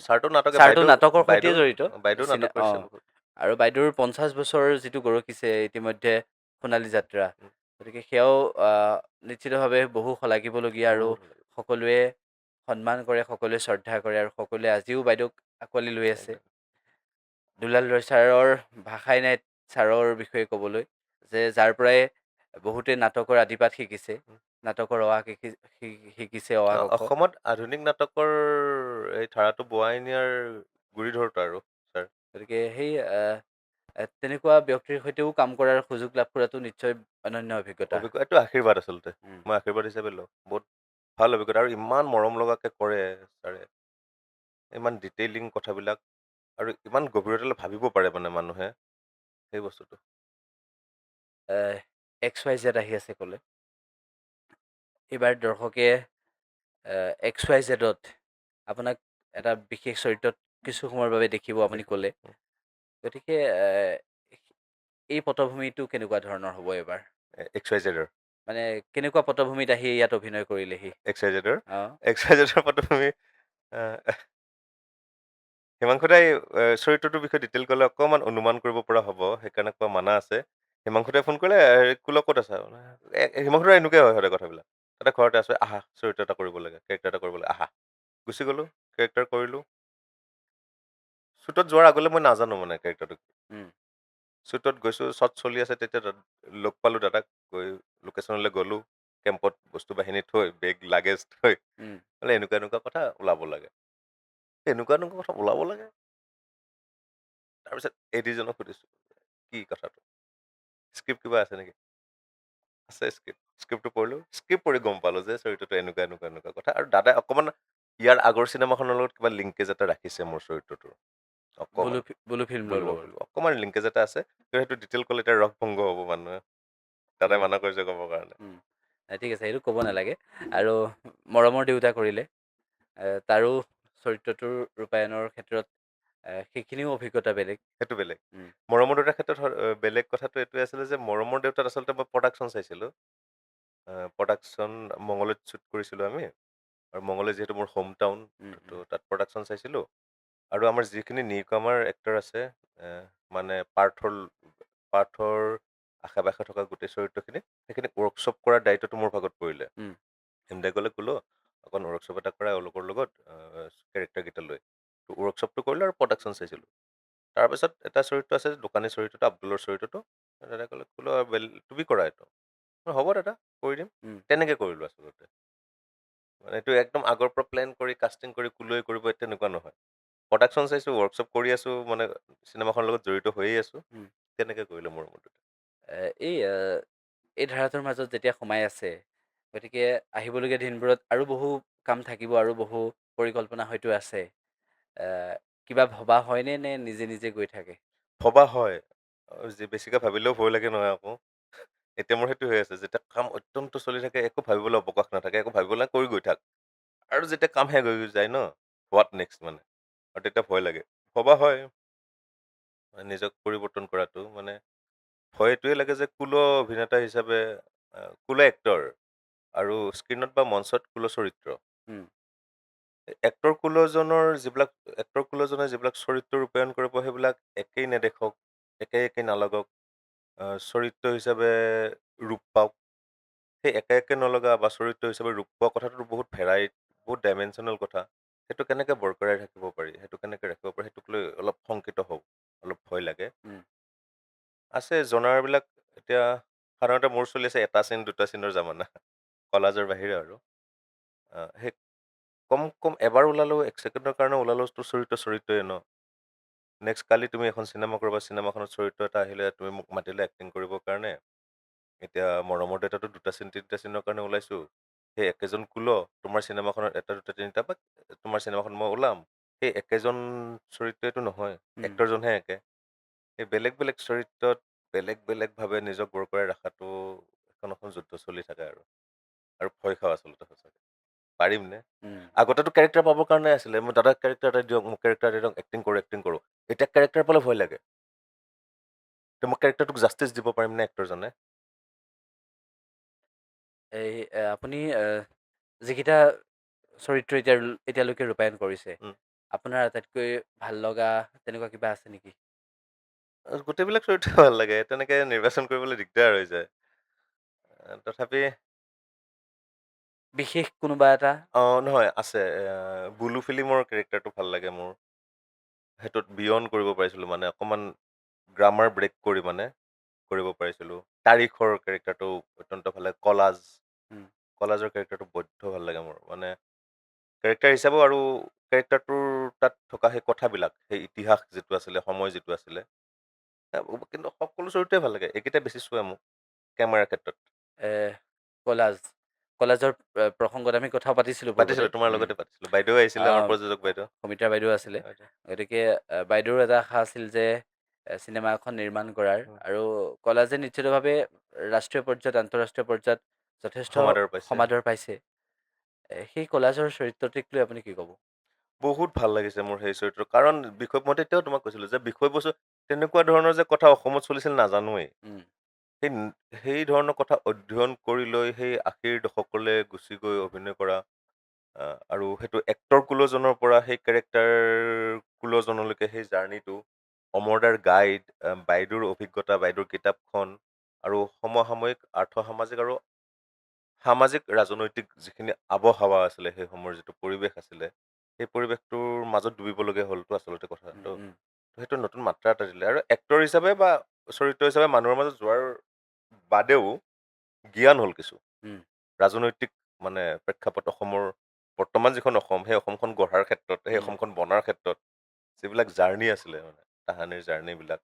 ছাৰটো নাটক, ছাৰটো নাটকৰ সৈতে জড়িত। বাইদেউ নাটক কৰিছে। আৰু বাইদেউৰ 50 বছৰ যিটো গৰকিছে ইতিমধ্যে সোণালী যাত্ৰা, গতিকে সেয়াও নিশ্চিতভাৱে বহু শলাগিবলগীয়া আৰু সকলোৱে সন্মান কৰে, সকলোৱে শ্ৰদ্ধা কৰে আৰু সকলোৱে আজিও বাইদেউক আঁকোৱালি লৈ আছে। দুলাল ৰয় ছাৰৰ ভাষাই নাই ছাৰৰ বিষয়ে ক'বলৈ, যে যাৰ পৰাই বহুতে নাটকৰ আদিপাঠ শিকিছে, নাটকৰ অ আ শিকিছে, অ আ ক খ। অসমত আধুনিক নাটকৰ এই ধাৰাটো বোৱাই নিয়াৰ গুৰি ধৰোঁতা আৰু ছাৰ। গতিকে সেই তেনেকুৱা ব্যক্তিৰ সৈতেও কাম কৰাৰ সুযোগ লাভ কৰাটো নিশ্চয় অনন্য অভিজ্ঞতা। এইটো আশীৰ্বাদ আচলতে, মই আশীৰ্বাদ হিচাপে লওঁ। বহুত ভাল অভিজ্ঞতা আৰু ইমান মৰম লগাকৈ কৰে ছাৰে, ইমান ডিটেইলিং কথাবিলাক আৰু ইমান গভীৰতালৈ ভাবিব পাৰে মানে মানুহে সেই বস্তুটো। এক্স ৱাই জেড আহি আছে ক'লে, এইবাৰ দৰ্শকে এক্স ৱাই জেডত আপোনাক এটা বিশেষ চৰিত্ৰত কিছু সময়ৰ বাবে দেখিব আপুনি ক'লে, গতিকে এই পটভূমিটো কেনেকুৱা ধৰণৰ হ'ব এইবাৰ? এক্স ৱাই জেডৰ মানে কেনেকুৱা পটভূমিত আহি ইয়াত অভিনয় কৰিলেহি? এক্স ৱাই জেডৰ এক্স ৱাই জেডৰ পটভূমি হিমাংশু দাই চৰিত্ৰটোৰ বিষয়ে ডিটেইল ক'লে অকণমান অনুমান কৰিব পৰা হ'ব, সেইকাৰণে কোৱা মানা আছে। হিমাংশু দাই ফোন কৰিলে, কুল ক'ত আছা? হিমাংশু দাই এনেকুৱাই হয় সদায় কথাবিলাক, তাতে ঘৰতে আছোঁ, আহা চৰিত্ৰ এটা কৰিব লাগে, কেৰেক্টাৰ এটা কৰিব লাগে, আহা। গুচি গ'লোঁ, কেৰেক্টাৰ কৰিলোঁ। শ্বুটত যোৱাৰ আগলৈ মই নাজানো মানে কেৰেক্টাৰটো। শ্বুটত গৈছোঁ, শ্বট চলি আছে, তেতিয়া লগ পালোঁ দাদাক, গৈ লোকেশ্যনলৈ গ'লোঁ, কেম্পত বস্তু বাহিনী থৈ, বেগ লাগেজ থৈ, বোলে এনেকুৱা এনেকুৱা কথা ওলাব লাগে, এনেকুৱা এনেকুৱা কথা ওলাব লাগে। তাৰপিছত এডিজনক সুধিছোঁ কি কথাটো, স্ক্ৰিপ্ট কিবা আছে নেকি? আছে স্ক্ৰিপ্ট। স্ক্ৰিপ্টটো পঢ়িলোঁ, স্ক্ৰিপ্ট পঢ়ি গম পালোঁ যে চৰিত্ৰটো এনেকুৱা এনেকুৱা এনেকুৱা কথা। আৰু দাদাই অকণমান ইয়াৰ আগৰ চিনেমাখনৰ লগত কিবা লিংকেজ এটা ৰাখিছে মোৰ চৰিত্ৰটোৰ, অকণমান লিংকেজ এটা আছে। সেইটো ডিটেইল ক'লে এতিয়া ৰস ভংগ হ'ব মানুহে, দাদাই মানা কৰিছে ক'বৰ কাৰণে। ঠিক আছে, সেইটো ক'ব নালাগে। আৰু মৰমৰ দেউতা কৰিলে, তাৰো চৰিত্ৰটোৰ ৰূপায়ণৰ ক্ষেত্ৰত সেইখিনিও অভিজ্ঞতা বেলেগ। সেইটো বেলেগ। মৰমৰ দেউতাৰ ক্ষেত্ৰত বেলেগ কথাটো এইটোৱে আছিলে যে মৰমৰ দেউতাত আচলতে মই প্ৰডাকশ্যন চাইছিলোঁ, প্ৰডাকশ্যন মঙলৈত শ্বুট কৰিছিলোঁ আমি, আৰু মঙলৈ যিহেতু মোৰ হোম টাউন, তো তাত প্ৰডাকশ্যন চাইছিলোঁ। আৰু আমাৰ যিখিনি নিউ কামাৰ এক্টৰ আছে, মানে পাৰ্থৰ আশে পাশে থকা গোটেই চৰিত্ৰখিনি, সেইখিনি ৱৰ্কশ্বপ কৰাৰ দায়িত্বটো মোৰ ভাগত পৰিলে। হেমদাই ক'লে ক'লো অকণ ৱৰ্কশ্বপ এটা কৰা এওঁলোকৰ লগত কেৰেক্টাৰকেইটা লৈ, তো ৱৰ্কশ্বপটো কৰিলোঁ আৰু প্ৰডাকশ্যন চাইছিলোঁ। তাৰপিছত এটা চৰিত্ৰ আছে দোকানী চৰিত্ৰটো, আব্দুলৰ চৰিত্ৰটো, দাদাই ক'লে ক'লো তুমি কৰা এইটো, হ'ব দাদা কৰি দিম, তেনেকৈ কৰিলোঁ আচলতে। মানে এইটো একদম আগৰ পৰা প্লেন কৰি কাষ্টিং কৰি কোলৈ কৰিব তেনেকুৱা নহয়, প্ৰডাকশ্যন চাইছোঁ, ৱৰ্কশ্বপ কৰি আছোঁ, মানে চিনেমাখনৰ লগত জড়িত হৈয়ে আছোঁ, তেনেকৈ কৰিলোঁ মোৰ মতে। এই ধাৰাটোৰ মাজত যেতিয়া সোমাই আছে, গতিকে আহিবলগীয়া দিনবোৰত আৰু বহু কাম থাকিব আৰু বহু পৰিকল্পনা হয়তো আছে। কিবা ভবা হয়নে নে নিজে নিজে গৈ থাকে? ভবা হয়। যে বেছিকে ভাবিলেও ভয় লাগে নহয় আকৌ। এতিয়া মোৰ সেইটো হৈ আছে। যেতিয়া কাম অত্যন্ত চলি থাকে একো ভাবিবলৈ অৱকাশ নাথাকে, একো ভাবিবলৈ কৰি গৈ থাক। আৰু যেতিয়া কাম শেষ হৈ যায় ন, what next মানে। আৰু তেতিয়া ভয় লাগে। ভবা হয়। নিজক পৰিৱৰ্তন কৰাটো মানে ভয় এইটোৱে লাগে যে কুল অভিনেতা হিচাপে, কুল এক্টৰ আৰু স্ক্ৰীণত বা মঞ্চত কুল চৰিত্ৰ। এক্টৰ কুলজনৰ যিবিলাক এক্টৰ কুলজনে যিবিলাক চৰিত্ৰ ৰূপায়ণ কৰিব সেইবিলাক একেই নেদেখক, একে একে নালাগক, চৰিত্ৰ হিচাপে ৰূপ পাওক। সেই একে একে নলগা বা চৰিত্ৰ হিচাপে ৰূপ পোৱা কথাটোতো বহুত বহুত ডাইমেনশ্যনেল কথা। সেইটো কেনেকৈ বৰকৰাই ৰাখিব পাৰি, সেইটো কেনেকৈ ৰাখিব পাৰি, সেইটোক লৈ অলপ শংকিত হওঁ, অলপ ভয় লাগে। আছে জনাৰবিলাক। এতিয়া সাধাৰণতে মোৰ চলি আছে এটা চিন দুটা চিনৰ জামানা, কলাজৰ বাহিৰে আৰু। সেই কম কম এবাৰ ওলালেও এক ছেকেণ্ডৰ কাৰণে ওলালেও তোৰ চৰিত্ৰ চৰিত্ৰই ন। নেক্সট কালি তুমি এখন চিনেমা কৰিবা, চিনেমাখনত চৰিত্ৰ এটা আহিলে তুমি মোক মাতিলে এক্টিং কৰিবৰ কাৰণে। এতিয়া মৰমৰ দেউতাটো দুটা চিন তিনিটা চিনৰ কাৰণে ওলাইছোঁ, সেই একেজন কুল তোমাৰ চিনেমাখনত এটা দুটা তিনিটা বা তোমাৰ চিনেমাখনত মই ওলাম, সেই একেজন চৰিত্ৰইতো নহয়, এক্টৰজনহে একে। সেই বেলেগ বেলেগ চৰিত্ৰত বেলেগ বেলেগভাৱে নিজক বৰকৰাই ৰখাটো এখন এখন যুদ্ধ চলি থাকে আৰু। আৰু ভয় খাওঁ আচলতে সঁচাকৈ, পাৰিম নে? আগতেতো কেৰেক্টাৰ পাবৰ কাৰণে আছিলে, মই দাদাক কেৰেক্টাৰ এটা দিয়ক, মোক কেৰেক্টাৰ এটা দিয়ক, এক্টিং কৰোঁ এক্টিং কৰোঁ। এতিয়া কেৰেক্টাৰ পালে ভয় লাগে, তো মই কেৰেক্টাৰটোক জাষ্টিছ দিব পাৰিম নে এক্টৰজনে? এই আপুনি যিকেইটা চৰিত্ৰ এতিয়ালৈকে ৰূপায়ণ কৰিছে, আপোনাৰ আটাইতকৈ ভাল লগা তেনেকুৱা কিবা আছে নেকি? গোটেইবিলাক চৰিত্ৰ ভাল লাগে, তেনেকৈ নিৰ্বাচন কৰিবলৈ দিগদাৰ হৈ যায়। তথাপি বিশেষ কোনোবা এটা? নহয় আছে, বুলু ফিল্মৰ কেৰেক্টাৰটো ভাল লাগে মোৰ। সেইটোত বিয়ণ্ড কৰিব পাৰিছিলোঁ, মানে অকণমান গ্ৰামাৰ ব্ৰেক কৰি মানে কৰিব পাৰিছিলোঁ। তাৰিখৰ কেৰেক্টাৰটো অত্যন্ত ভাল লাগে। কলাজ, কলাজৰ কেৰেক্টাৰটো বৈধ্য ভাল লাগে মোৰ, মানে কেৰেক্টাৰ হিচাপেও আৰু কেৰেক্টাৰটোৰ তাত থকা সেই কথাবিলাক, সেই ইতিহাস যিটো আছিলে, সময় যিটো আছিলে। কিন্তু সকলো চৰিত্ৰই ভাল লাগে, এইকেইটা বেছি চোৱে মোক কেমেৰাৰ ক্ষেত্ৰত। কলাজ, কলাজৰ প্ৰসংগত আমি কথা পাতিছিলোঁ, পাতিছিলোঁ তোমাৰ লগতে পাতিছিলোঁ, বাইদেউ আহিছিলে, আমাৰ প্ৰযোজক বাইদেউ সুমিত্ৰা বাইদেউ আছিলে। গতিকে বাইদেউৰ এটা আশা আছিল যে চিনেমা এখন নিৰ্মাণ কৰাৰ, আৰু কলাজে নিশ্চিতভাৱে ৰাষ্ট্ৰীয় পৰ্যায়ত, আন্তঃৰাষ্ট্ৰীয় পৰ্যায়ত যথেষ্ট সমাদৰ পাইছে। সেই কলাজৰ চৰিত্ৰটিক লৈ আপুনি কি ক'ব? বহুত ভাল লাগিছে মোৰ সেই চৰিত্ৰ, কাৰণ বিষয় মই তেতিয়াও তোমাক কৈছিলোঁ যে বিষয়বস্তু তেনেকুৱা ধৰণৰ যে কথা অসমত চলিছিল নাজানোৱেই। সেই ধৰণৰ কথা অধ্যয়ন কৰি লৈ সেই 80ৰ দশকলৈ গুচি গৈ অভিনয় কৰা, আৰু সেইটো এক্টৰ কুলজনৰ পৰা সেই কেৰেক্টাৰ কুলজনলৈকে সেই জাৰ্ণিটো, অমৰদাৰ গাইড, বাইদেউৰ অভিজ্ঞতা, বাইদেউৰ কিতাপখন, আৰু সমসাময়িক আৰ্থসামাজিক আৰু সামাজিক ৰাজনৈতিক যিখিনি আৱহাৱা আছিলে, সেই সময়ৰ যিটো পৰিৱেশ আছিলে, সেই পৰিৱেশটোৰ মাজত ডুবিবলগীয়া হ'লতো আচলতে কথাটো। সেইটো নতুন মাত্ৰা এটা দিলে। আৰু এক্টৰ হিচাপে বা চৰিত্ৰ হিচাপে মানুহৰ মাজত যোৱাৰ বাদেও জ্ঞান হ'ল কিছু ৰাজনৈতিক মানে প্ৰেক্ষাপট, অসমৰ বৰ্তমান যিখন অসম, সেই অসমখন গঢ়াৰ ক্ষেত্ৰত, সেই অসমখন বনাৰ ক্ষেত্ৰত যিবিলাক জাৰ্ণি আছিলে, মানে তাহানিৰ জাৰ্ণিবিলাক,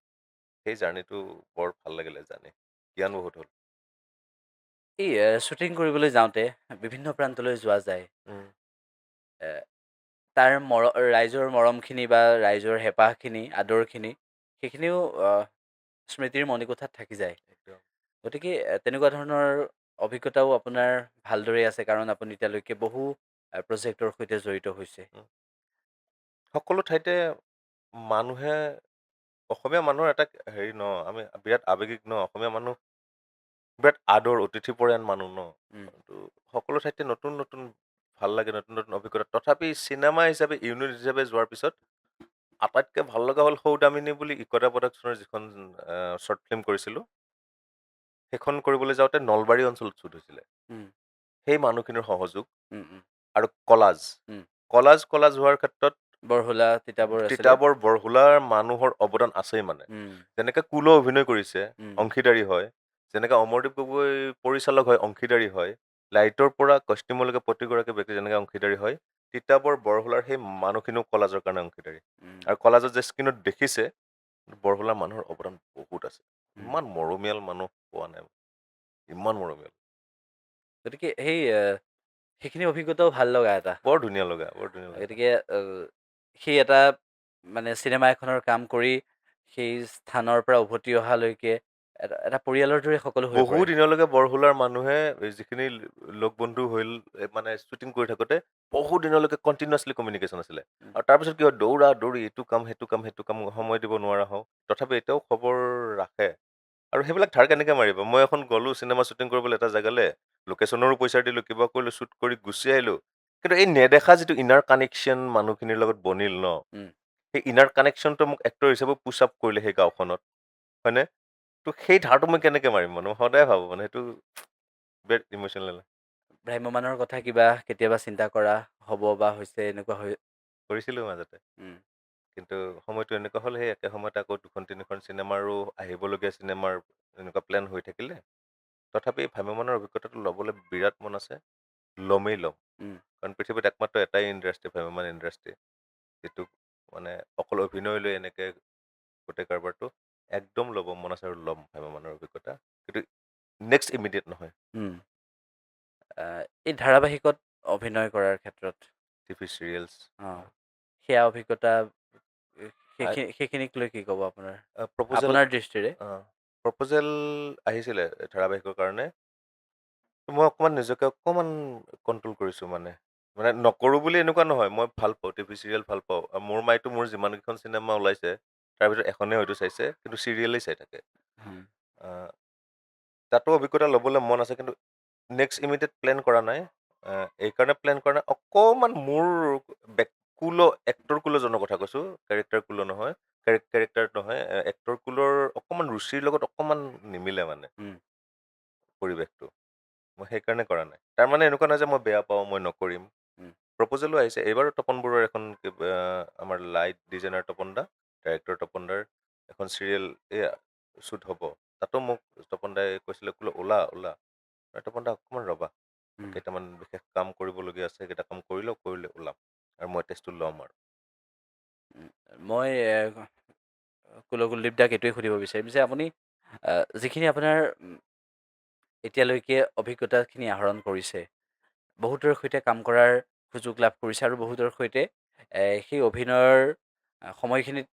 সেই জাৰ্ণিটো বৰ ভাল লাগিলে জানি, জ্ঞান বহুত হ'ল। এই শ্বুটিং কৰিবলৈ যাওঁতে বিভিন্ন প্ৰান্তলৈ যোৱা যায়, তাৰ ৰাইজৰ মৰমখিনি বা ৰাইজৰ হেঁপাহখিনি, আদৰখিনি, সেইখিনিও স্মৃতিৰ মণিকোঠাত থাকি যায়। গতিকে তেনেকুৱা ধৰণৰ অভিজ্ঞতাও আপোনাৰ ভালদৰেই আছে, কাৰণ আপুনি এতিয়ালৈকে বহু প্ৰজেক্টৰ সৈতে জড়িত হৈছে। সকলো ঠাইতে মানুহে, অসমীয়া মানুহৰ এটা হেৰি ন, আমি বিৰাট আৱেগিক ন, অসমীয়া মানুহ বিৰাট আদৰ, অতিথিপৰায়ণ মানুহ ন। তো সকলো ঠাইতে নতুন নতুন ভাল লাগে, নতুন নতুন অভিজ্ঞতা। তথাপি চিনেমা হিচাপে, ইউনিট হিচাপে যোৱাৰ পিছত আটাইতকৈ ভাল লগা হ'ল সৌদামিনী বুলি ইকতা প্ৰডাকশ্যনৰ যিখন শ্বৰ্ট ফিল্ম কৰিছিলোঁ, সেইখন কৰিবলৈ যাওঁতে নলবাৰী অঞ্চলত শ্বুট হৈছিলে। সেই মানুহখিনিৰ সহযোগ আৰু কলাজ, কলাজ কলাজ হোৱাৰ ক্ষেত্ৰত বৰহোলা, তিতাবৰ, তিতাবৰ বৰহোলাৰ মানুহৰ অৱদান আছেই। মানে যেনেকে কুলো অভিনয় কৰিছে, অংশীদাৰী হয়, যেনেকে অমৰদীপ গগৈ পৰিচালক হয়, অংশীদাৰী হয়, লাইটৰ পৰা কষ্টিউমলৈকে প্ৰতিগৰাকী ব্যক্তি যেনেকে অংশীদাৰী হয়, তিতাবৰ বৰহোলাৰ সেই মানুহখিনিও কলাজৰ কাৰণে অংশীদাৰী। আৰু কলাজত যে স্ক্ৰীণত দেখিছে, বৰহোলাৰ মানুহৰ অৱদান বহুত আছে। ইমান মৰমীয়াল মানুহ পোৱা নাই, ইমান মৰমীয়াল। গতিকে সেইখিনি অভিজ্ঞতাও ভাল লগা এটা, বৰ ধুনীয়া লগা, বৰ ধুনীয়া লগা। গতিকে সেই এটা মানে চিনেমা এখনৰ কাম কৰি সেই স্থানৰ পৰা উভতি অহালৈকে এটা এটা পৰিয়ালৰ দৰে সকলো হৈ বহু পৰে। দিনলৈকে বৰহোলাৰ মানুহে এই যিখিনি লগ বন্ধু হ'ল, মানে শ্বুটিং কৰি থাকোঁতে বহু দিনলৈকে কণ্টিনিউৱাছলি কমিউনিকেশ্যন আছিলে। আৰু তাৰপিছত কি হয়, দৌৰা দৌৰি এইটো কাম, সেইটো কাম, সেইটো কাম, সময় দিব নোৱাৰা হওঁ। তথাপি এতিয়াও খবৰ ৰাখে। আৰু সেইবিলাক ধাৰ কেনেকৈ মাৰিব? মই এখন গ'লো চিনেমা শ্বুটিং কৰিবলৈ এটা জেগালৈ, লোকেশ্যনৰো পইচা দিলোঁ, কিবা কৰিলোঁ, শ্বুট কৰি গুচি আহিলোঁ। কিন্তু এই নেদেখা যিটো ইনাৰ কানেকশ্যন মানুহখিনিৰ লগত বনিল ন, সেই ইনাৰ কানেকশ্যনটো মোক এক্টৰ হিচাপে পুছ আপ কৰিলে সেই গাঁওখনত, হয়নে? তো সেই ধাৰটো মই কেনেকৈ মাৰিম? মানে মই সদায় ভাবোঁ, মানে সেইটো বিৰাট ইম'চনেল। ভ্ৰাম্যমানৰ কথা কিবা কেতিয়াবা চিন্তা কৰা হ'ব বা হৈছে এনেকুৱা হৈ? কৰিছিলোঁ মাজতে। কিন্তু সময়টো এনেকুৱা হ'ল, সেই একে সময়তে আকৌ দুখন তিনিখন চিনেমাৰো আহিবলগীয়া চিনেমাৰ এনেকুৱা প্লেন হৈ থাকিলে। তথাপি ভ্ৰাম্যমানৰ অভিজ্ঞতাটো ল'বলৈ বিৰাট মন আছে, ল'মেই ল'ম। কাৰণ পৃথিৱীত একমাত্ৰ এটাই ইণ্ডাষ্ট্ৰি, ভ্ৰাম্যমান ইণ্ডাষ্ট্ৰি, যিটো মানে অকল অভিনয় লৈ এনেকৈ গোটেই কাৰবাৰটো। একদম ল'ব মন আছে আৰু ল'ম ভ্ৰাম্যমানৰ অভিজ্ঞতা, কিন্তু নেক্সট ইমিডিয়েট নহয়। এই ধাৰাবাহিকত অভিনয় কৰাৰ ক্ষেত্ৰত টিভি চিৰিয়েলছ। অঁ, সেয়া অভিজ্ঞতা সেইখিনিক লৈ কি ক'ব আপোনাৰ প্ৰপ'জেল আপোনাৰ দৃষ্টিৰে? প্ৰপ'জেল আহিছিলে ধাৰাবাহিকৰ কাৰণে। মই অকণমান নিজকে অকণমান কণ্ট্ৰল কৰিছোঁ, মানে মানে নকৰোঁ বুলি এনেকুৱা নহয়, মই ভাল পাওঁ, টিভি চিৰিয়েল ভাল পাওঁ। আৰু মোৰ মাইতো মোৰ যিমানকেইখন চিনেমা ওলাইছে তাৰ ভিতৰত এখনেই হয়তো চাইছে, কিন্তু চিৰিয়েলেই চাই থাকে। তাতো অভিজ্ঞতা ল'বলৈ মন আছে, কিন্তু নেক্সট ইমিডিয়েট প্লেন কৰা নাই। এইকাৰণে প্লেন কৰা নাই, অকণমান মোৰ কুল এক্টৰ কুলজনৰ কথা কৈছোঁ, কেৰেক্টাৰ কুল নহয়, কেৰেক্টাৰ নহয়, এক্টৰ কুলৰ অকণমান ৰুচিৰ লগত অকণমান নিমিলে মানে পৰিৱেশটো, মই সেইকাৰণে কৰা নাই। তাৰমানে এনেকুৱা নহয় যে মই বেয়া পাওঁ, মই নকৰিম। প্ৰপ'জেলো আহিছে এইবাৰো। তপন বৰুৱাৰ এখন, আমাৰ লাইট ডিজাইনাৰ তপন দা, ডাইৰেক্টৰ তপন দাৰ এখন চিৰিয়েল এয়া শ্বুট হ'ব। তাতো মোক তপন দাই কৈছিলে, বোলে ওলা ওলা। তপন দা, অকণমান ৰ'বা, কেইটামান বিশেষ কাম কৰিবলগীয়া আছে, সেইকেইটা কাম কৰি লওঁ, কৰিলে ওলাম আৰু মই টেষ্টটো ল'ম। আৰু মই কুলকুলদীপ দাক এইটোৱে সুধিব বিচাৰিম যে আপুনি যিখিনি আপোনাৰ এতিয়ালৈকে অভিজ্ঞতাখিনি আহৰণ কৰিছে, বহুতৰ সৈতে কাম কৰাৰ সুযোগ লাভ কৰিছে আৰু বহুতৰ সৈতে সেই অভিনয়ৰ সময়খিনিত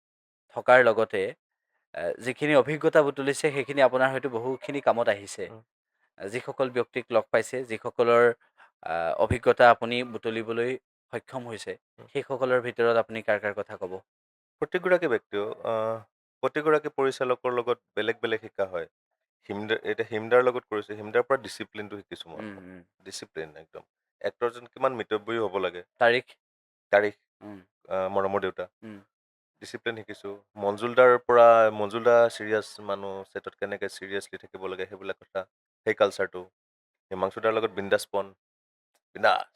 থকাৰ লগতে যিখিনি অভিজ্ঞতা বুটলিছে, সেইখিনি আপোনাৰ হয়তো বহুখিনি কামত আহিছে। যিসকল ব্যক্তিক লগ পাইছে, যিসকলৰ অভিজ্ঞতা আপুনি বুটলিবলৈ সক্ষম হৈছে, সেইসকলৰ ভিতৰত আপুনি কাৰ কাৰ কথা ক'ব? প্ৰতিগৰাকী ব্যক্তিও, প্ৰতিগৰাকী পৰিচালকৰ লগত বেলেগ বেলেগ শিকা হয়। হিমদা, এতিয়া হিমদাৰ লগত কৰিছোঁ, হিমদাৰ পৰা ডিচিপ্লিনটো শিকিছোঁ মই। উম, উম। ডিচিপ্লিন একদম, এক্টৰজন কিমান মিতব্যয়ী হ'ব লাগে। তাৰিখ। তাৰিখ, মৰমৰ দেউতা। ডিচিপ্লিন শিকিছোঁ মঞ্জুল দাৰ পৰা। মঞ্জুল দা চিৰিয়াছ মানুহ, ছেটত কেনেকৈ চিৰিয়াছলি থাকিব লাগে সেইবিলাক কথা, সেই কালচাৰটো। হিমাংশু দাৰ লগত বিন্দাছপন, বিন্দাছ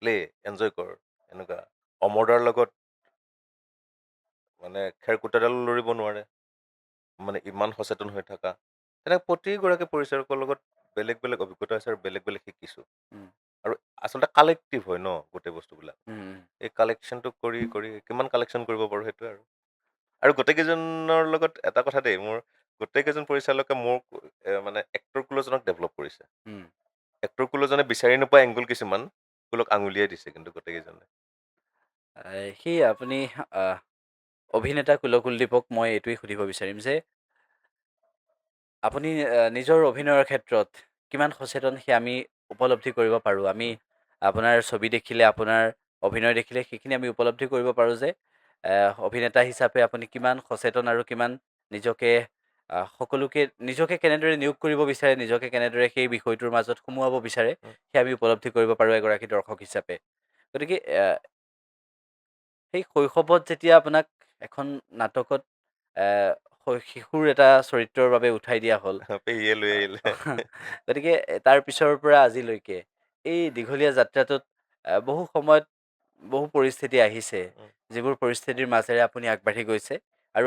প্লে, এনজয় কৰ এনেকুৱা। অমৰ দাৰ লগত মানে খেৰকুটাডালো লৰিব নোৱাৰে, মানে ইমান সচেতন হৈ থকা। তেনেকৈ প্ৰতিগৰাকী পৰিচালকৰ লগত বেলেগ বেলেগ অভিজ্ঞতা হৈছে আৰু বেলেগ বেলেগ শিকিছোঁ। আৰু আচলতে কালেক্টিভ হয় ন গোটেই বস্তুবিলাক। উম, উম। এই কালেকশ্যনটো কৰি কৰি কিমান কালেকশ্যন কৰিব পাৰোঁ সেইটোৱে। আৰু গোটেইকেইজনৰ লগত এটা কথা দেই, মোৰ গোটেইকেইজন পৰিচালকে মোক মানে এক্টৰ কুলজনক ডেভেলপ কৰিছে। এক্টৰ কুলজনে বিচাৰি নোপোৱা এংগল কিছুমান কুলক আঙুলিয়াই দিছে কিন্তু গোটেইকেইজনে। সেই আপুনি অভিনেতা কুলকুলদীপক মই এইটোৱেই সুধিব বিচাৰিম যে আপুনি নিজৰ অভিনয়ৰ ক্ষেত্ৰত কিমান সচেতন সেয়া আমি উপলব্ধি কৰিব পাৰোঁ। আমি আপোনাৰ ছবি দেখিলে, আপোনাৰ অভিনয় দেখিলে সেইখিনি আমি উপলব্ধি কৰিব পাৰোঁ যে অভিনেতা হিচাপে আপুনি কিমান সচেতন আৰু কিমান নিজকে সকলোকে নিজকে কেনেদৰে নিয়োগ কৰিব বিচাৰে, নিজকে কেনেদৰে সেই বিষয়টোৰ মাজত সোমোৱাব বিচাৰে, সেয়া আমি উপলব্ধি কৰিব পাৰোঁ এগৰাকী দৰ্শক হিচাপে। গতিকে সেই শৈশৱত যেতিয়া আপোনাক এখন নাটকত শিশুৰ এটা চৰিত্ৰৰ বাবে উঠাই দিয়া হ'ল, পেহীয়ে লৈ আহিলে, গতিকে তাৰ পিছৰ পৰা আজিলৈকে এই দীঘলীয়া যাত্ৰাটোত বহু সময়ত বহু পৰিস্থিতি আহিছে, যিবোৰ পৰিস্থিতিৰ মাজেৰে আপুনি আগবাঢ়ি গৈছে আৰু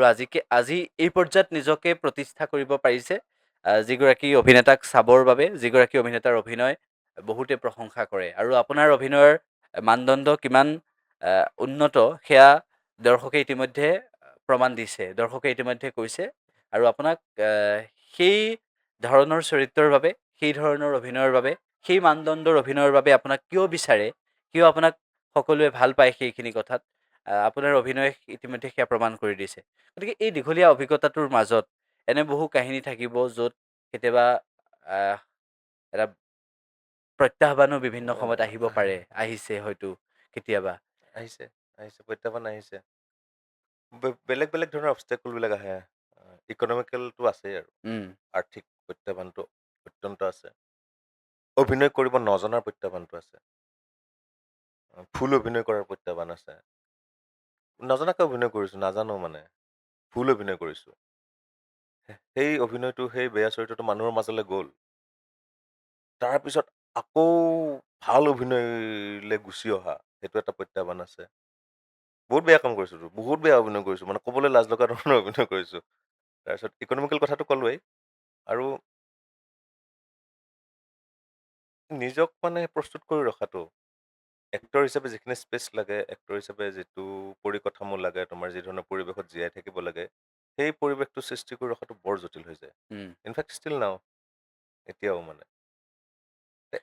আজি এই পৰ্যায়ত নিজকে প্ৰতিষ্ঠা কৰিব পাৰিছে, যিগৰাকী অভিনেতাক চাবৰ বাবে, যিগৰাকী অভিনেতাৰ অভিনয় বহুতে প্ৰশংসা কৰে আৰু আপোনাৰ অভিনয়ৰ মানদণ্ড কিমান উন্নত সেয়া দৰ্শকে ইতিমধ্যে প্ৰমাণ দিছে, দৰ্শকে ইতিমধ্যে কৈছে। আৰু আপোনাক সেই ধৰণৰ চৰিত্ৰৰ বাবে, সেই ধৰণৰ অভিনয়ৰ বাবে, সেই মানদণ্ডৰ অভিনয়ৰ বাবে আপোনাক কিয় বিচাৰে, কিয় আপোনাক সকলোৱে ভাল পায় সেইখিনি কথাত আপোনাৰ অভিনয়ে ইতিমধ্যে সেয়া প্ৰমাণ কৰি দিছে। গতিকে এই দীঘলীয়া অভিজ্ঞতাটোৰ মাজত এনে বহু কাহিনী থাকিব য'ত কেতিয়াবা এটা প্ৰত্যাহ্বানো বিভিন্ন সময়ত আহিব পাৰে, আহিছে হয়তো কেতিয়াবা। আহিছে আহিছে, প্ৰত্যাহ্বান আহিছে। বেলেগ বেলেগ ধৰণৰ অবষ্টেকলবিলাক আহে। ইকনমিকেলটো আছেই আৰু আৰ্থিক প্ৰত্যাহ্বানটো অত্যন্ত আছে। অভিনয় কৰিব নজনাৰ প্ৰত্যাহ্বানটো আছে, ভুল অভিনয় কৰাৰ প্ৰত্যাহ্বান আছে। নজনাকৈ অভিনয় কৰিছোঁ, নাজানো মানে ভুল অভিনয় কৰিছোঁ। সেই অভিনয়টো, সেই বেয়া চৰিত্ৰটো মানুহৰ মাজলৈ গ'ল, তাৰপিছত আকৌ ভাল অভিনয়লৈ গুচি অহা, সেইটো এটা প্ৰত্যাহ্বান আছে। বহুত বেয়া কাম কৰিছোঁ, বহুত বেয়া অভিনয় কৰিছোঁ, মানে ক'বলৈ লাজ লগা ধৰণৰ অভিনয় কৰিছোঁ। তাৰপিছত ইকনমিকেল কথাটো ক'লোৱেই। আৰু নিজক মানে প্ৰস্তুত কৰি ৰখাটো, এক্টৰ হিচাপে যিখিনি স্পেচ লাগে, এক্টৰ হিচাপে যিটো পৰিকাঠামো লাগে, তোমাৰ যি ধৰণৰ পৰিৱেশত জীয়াই থাকিব লাগে, সেই পৰিৱেশটো সৃষ্টি কৰি ৰখাটো বৰ জটিল হৈ যায়। ইনফেক্ট ষ্টিল নাও, এতিয়াও মানে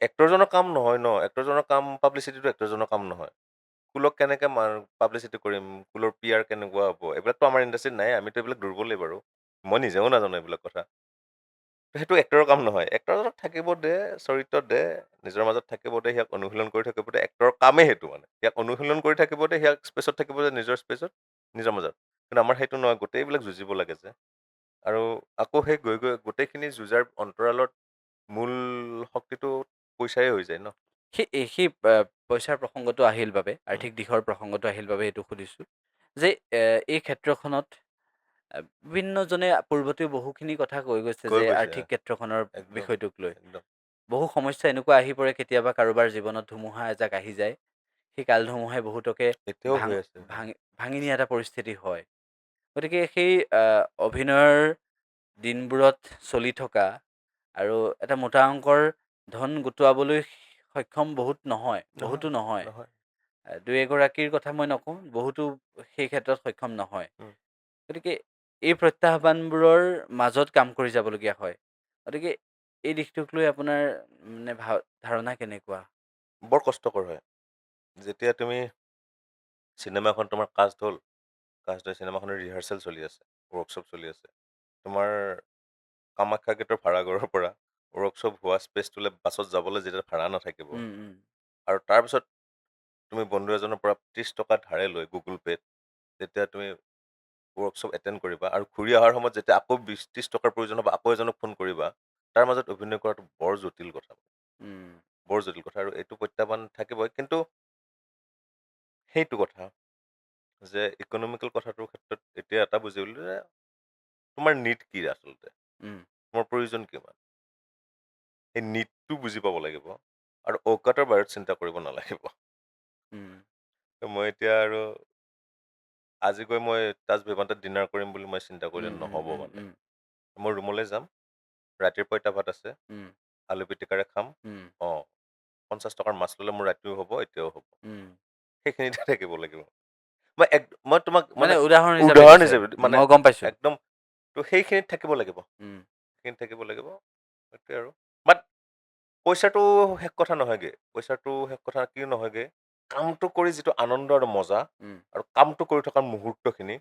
এক্টৰজনৰ কাম নহয় ন, এক্টৰজনৰ কাম পাব্লিচিটিটো এক্টৰজনৰ কাম নহয়। কুলক কেনেকৈ পাব্লিচিটি কৰিম, কুলৰ পি আৰ কেনেকুৱা হ'ব, এইবিলাকতো আমাৰ ইণ্ডাষ্ট্ৰীত নাই, আমিতো এইবিলাক দুৰ্বলেই বাৰু, মই নিজেও নাজানো এইবিলাক কথা। সেইটো এক্টৰৰ কাম নহয়। এক্টৰজনক থাকিব দে, চৰিত্ৰ দে, নিজৰ মাজত থাকিব দে, সিয়াক অনুশীলন কৰি থাকিব দে, এক্টৰৰ কামেই সেইটো মানে। সিয়াক অনুশীলন কৰি থাকিব দে, সিয়াক স্পেচত থাকিব দে, নিজৰ স্পেচত, নিজৰ মাজত। কিন্তু আমাৰ সেইটো নহয়, গোটেইবিলাক যুঁজিব লাগে যে। আৰু আকৌ সেই গৈ গৈ গোটেইখিনি যুঁজাৰ অন্তৰালত মূল শক্তিটো পইচাই হৈ যায় ন। সেই পইচাৰ প্ৰসংগটো আহিল বাবে, আৰ্থিক দিশৰ প্ৰসংগটো আহিল বাবে এইটো সুধিছোঁ যে এই ক্ষেত্ৰখনত বিভিন্নজনে পূৰ্বতেও বহুখিনি কথা কৈ গৈছে যে আৰ্থিক ক্ষেত্ৰখনৰ বিষয়টোক লৈ বহু সমস্যা এনেকুৱা আহি পৰে। কেতিয়াবা কাৰোবাৰ জীৱনত ধুমুহা এজাক আহি যায়, সেই কাল ধুমুহাই বহুতকে ভাঙি নিয়া এটা পৰিস্থিতি হয়। গতিকে সেই অভিনয়ৰ দিনবোৰত চলি থকা আৰু এটা মোটা অংকৰ ধন গোটোৱাবলৈ সক্ষম বহুত নহয়, বহুতো নহয়, দুই এগৰাকীৰ কথা মই নকওঁ, বহুতো সেই ক্ষেত্ৰত সক্ষম নহয়। গতিকে এই প্ৰত্যাহ্বানবোৰৰ মাজত কাম কৰি যাবলগীয়া হয়। গতিকে এই দিশটোক লৈ আপোনাৰ মানে ধাৰণা কেনেকুৱা? বৰ কষ্টকৰ হয়। যেতিয়া তুমি চিনেমাখন তোমাৰ কাষ্ট হ'ল, কাষ্ট হৈ চিনেমাখনৰ ৰিহাৰ্চেল চলি আছে, ৱৰ্কশ্বপ চলি আছে, তোমাৰ কামাখ্যা গেটৰ ভাড়াঘৰৰ পৰা ৱৰ্কশ্বপ হোৱা স্পেচটোলৈ বাছত যাবলৈ যেতিয়া ভাড়া নাথাকিব, আৰু তাৰপিছত তুমি বন্ধু এজনৰ পৰা 30 টকা ধাৰে লৈ গুগল পে'ত যেতিয়া তুমি ৱৰ্কশ্বপ এটেণ্ড কৰিবা, আৰু ঘূৰি অহাৰ সময়ত যেতিয়া আকৌ 20-30 টকাৰ প্ৰয়োজন হ'ব, আকৌ এজনক ফোন কৰিবা, তাৰ মাজত অভিনয় কৰাটো বৰ জটিল কথা, বৰ জটিল কথা। আৰু এইটো প্ৰত্যাহ্বান থাকিবই। কিন্তু সেইটো কথা যে ইকনমিকেল কথাটোৰ ক্ষেত্ৰত এতিয়া এটা বুজি গ'লো যে তোমাৰ নিড কি আচলতে, তোমাৰ প্ৰয়োজন কিমান, সেই নিডটো বুজি পাব লাগিব আৰু ঔকাতৰ বাহিৰত চিন্তা কৰিব নালাগিব। মই এতিয়া আৰু আজি গৈ মই তাজ ভিভান্তাত ডিনাৰ কৰিম বুলি মই চিন্তা কৰিলে নহ'ব। মানে মই ৰুমলৈ যাম, ৰাতিৰ পঁইতা ভাত আছে, আলু পিটিকাৰে খাম, 50 টকাৰ মাছ ল'লে মোৰ ৰাতিও হ'ব, এতিয়াও হ'ব, সেইখিনিতে থাকিব লাগিব। মই তোমাক মানে উদাহৰণ হিচাপে মানে মই গম পাইছোঁ একদম, তো সেইখিনিত থাকিব লাগিব, সেইখিনিত থাকিব লাগিব, সেইটোৱে আৰু। বাট পইচাটো শেষ কথা নহয়গৈ, পইচাটো শেষ কথা কি নহয়গৈ, কামটো কৰি যিটো আনন্দ আৰু মজা আৰু কামটো কৰি থকা মুহূৰ্তখিনি,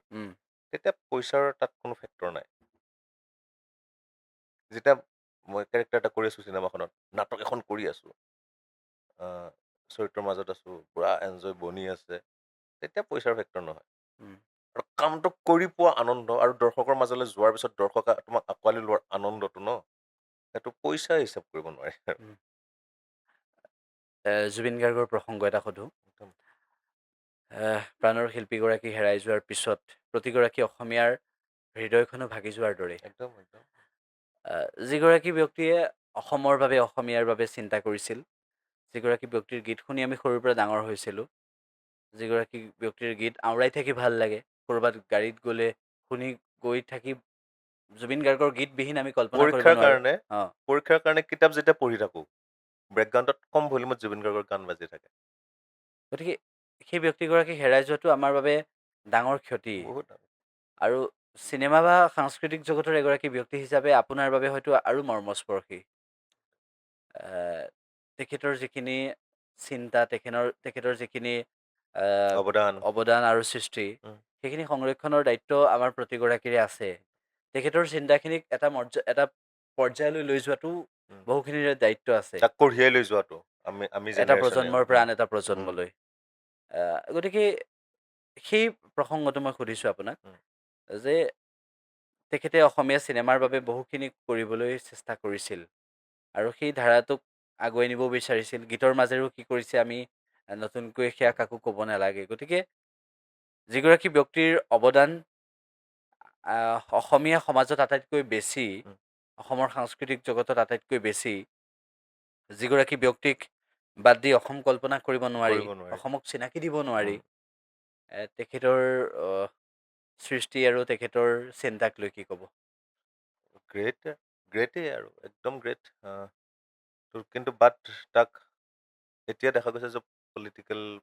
তেতিয়া পইচাৰ তাত কোনো ফেক্টৰ নাই। যেতিয়া মই কেৰেক্টাৰ এটা কৰি আছোঁ চিনেমাখনত, নাটক এখন কৰি আছোঁ, চৰিত্ৰৰ মাজত আছোঁ, পূৰা এনজয় বনি আছে, তেতিয়া পইচাৰ ফেক্টৰ নহয়। আৰু কামটো কৰি পোৱা আনন্দ আৰু দৰ্শকৰ মাজলৈ যোৱাৰ পিছত দৰ্শকে তোমাক আঁকোৱালি লোৱাৰ আনন্দটো ন, সেইটো পইচা হিচাপ কৰিব নোৱাৰি। জুবিন গাৰ্গৰ প্ৰসংগ এটা সোধোঁ। প্ৰাণৰ শিল্পীগৰাকী হেৰাই যোৱাৰ পিছত প্ৰতিগৰাকী অসমীয়াৰ হৃদয়খনো ভাগি যোৱাৰ দৰে। একদম একদম। যিগৰাকী ব্যক্তিয়ে অসমৰ বাবে, অসমীয়াৰ বাবে চিন্তা কৰিছিল, যিগৰাকী ব্যক্তিৰ গীত শুনি আমি সৰুৰ পৰা ডাঙৰ হৈছিলোঁ, যিগৰাকী ব্যক্তিৰ গীত আওৰাই থাকি ভাল লাগে, ক'ৰবাত গাড়ীত গ'লে শুনি গৈ থাকি জুবিন গাৰ্গৰ গীতবিহীন আমি কল্পনা কৰিব নোৱাৰোঁ। পৰীক্ষাৰ কাৰণে কিতাপ যেতিয়া পঢ়ি থাকোঁ, বেকগ্ৰাউণ্ডত কম ভলিউমত জুবিন গাৰ্গৰ গান বাজি থাকে। গতিকে সেই ব্যক্তিগৰাকী হেৰাই যোৱাটো আমাৰ বাবে ডাঙৰ ক্ষতি। আৰু চিনেমা বা সাংস্কৃতিক জগতৰ এগৰাকী ব্যক্তি হিচাপে আপোনাৰ বাবে হয়তো আৰু মৰ্মস্পৰ্শী। তেখেতৰ যিখিনি চিন্তা, তেখেতৰ যিখিনি অৱদান। অৱদান আৰু সৃষ্টি, সেইখিনি সংৰক্ষণৰ দায়িত্ব আমাৰ প্ৰতিগৰাকীৰে আছে। তেখেতৰ চিন্তাখিনিক এটা পৰ্যায়লৈ লৈ যোৱাটো বহুখিনিৰে দায়িত্ব আছে। তাক কঢ়িয়াই লৈ যোৱাটো আমি আমি এটা প্ৰজন্মৰ পৰা আন এটা প্ৰজন্মলৈ। গতিকে সেই প্ৰসংগটো মই সুধিছোঁ আপোনাক যে তেখেতে অসমীয়া চিনেমাৰ বাবে বহুখিনি কৰিবলৈ চেষ্টা কৰিছিল আৰু সেই ধাৰাটোক আগুৱাই নিব বিচাৰিছিল। গীতৰ মাজেৰেও কি কৰিছে আমি নতুনকৈ সেয়া কাকো ক'ব নালাগে। গতিকে যিগৰাকী ব্যক্তিৰ অৱদান অসমীয়া সমাজত আটাইতকৈ বেছি, অসমৰ সাংস্কৃতিক জগতত আটাইতকৈ বেছি, যিগৰাকী ব্যক্তিক বাদ দি অসম কল্পনা কৰিব নোৱাৰি, অসমক চিনাকি দিব নোৱাৰি, তেখেতৰ সৃষ্টি আৰু তেখেতৰ চিন্তাক লৈ কি ক'ব? গ্ৰেট, গ্ৰেটেই আৰু একদম গ্ৰেট। কিন্তু বাট তাক এতিয়া দেখা গৈছে যে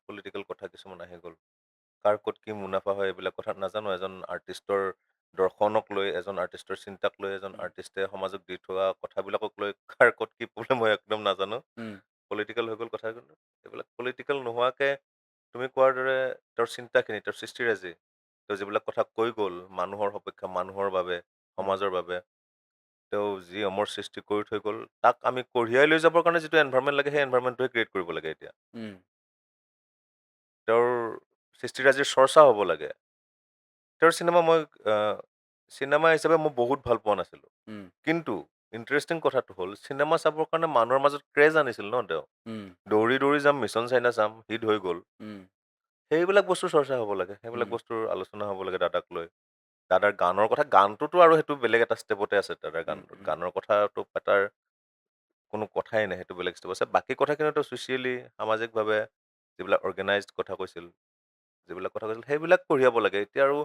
পলিটিকেল কথা কিছুমান আহি গ'ল। কাৰ ক'ত কি মুনাফা হয় এইবিলাক কথা নাজানো। এজন আৰ্টিষ্টৰ দৰ্শনক লৈ, এজন আৰ্টিষ্টৰ চিন্তাক লৈ, এজন আৰ্টিষ্টে সমাজক দি থোৱা কথাবিলাকক লৈ কাৰ ক'ত কি প্ৰব্লেম হয় একদম নাজানো। পলিটিকেল হৈ গ'ল কথা। কিন্তু এইবিলাক পলিটিকেল নোহোৱাকে তুমি কোৱাৰ দৰে তেওঁৰ চিন্তাখিনি, তেওঁৰ সৃষ্টিৰাজি, তেওঁ যিবিলাক কথা কৈ গ'ল মানুহৰ সপক্ষে, মানুহৰ বাবে, সমাজৰ বাবে, তেওঁ যি অমৰ সৃষ্টি কৰি থৈ গ'ল, তাক আমি কঢ়িয়াই লৈ যাবৰ কাৰণে যিটো এনভাইৰনমেণ্ট লাগে, সেই এনভাইৰনমেণ্টটোহে ক্ৰিয়েট কৰিব লাগে এতিয়া। তেওঁৰ সৃষ্টিৰাজিৰ চৰ্চা হ'ব লাগে। তেওঁৰ চিনেমা মই চিনেমা হিচাপে মই বহুত ভাল পোৱা নাছিলোঁ, কিন্তু ইণ্টাৰেষ্টিং কথাটো হ'ল চিনেমা চাবৰ কাৰণে মানুহৰ মাজত ক্ৰেজ আনিছিল ন তেওঁ। দৌৰি দৌৰি যাম, মিছন চাইনা চাম, হিট হৈ গ'ল। সেইবিলাক বস্তুৰ চৰ্চা হ'ব লাগে, সেইবিলাক বস্তুৰ আলোচনা হ'ব লাগে দাদাক লৈ। দাদাৰ গানৰ কথা, গানটোতো আৰু সেইটো বেলেগ এটা ষ্টেপতে আছে। দাদাৰ গানৰ কথাটো পাতাৰ কোনো কথাই নাই, সেইটো বেলেগ ষ্টেপ আছে। বাকী কথাখিনি তেওঁ ছ'চিয়েলি, সামাজিকভাৱে যিবিলাক অৰ্গেনাইজড কথা কৈছিল, যিবিলাক কথা কৈছিল, সেইবিলাক কঢ়িয়াব লাগে এতিয়া। আৰু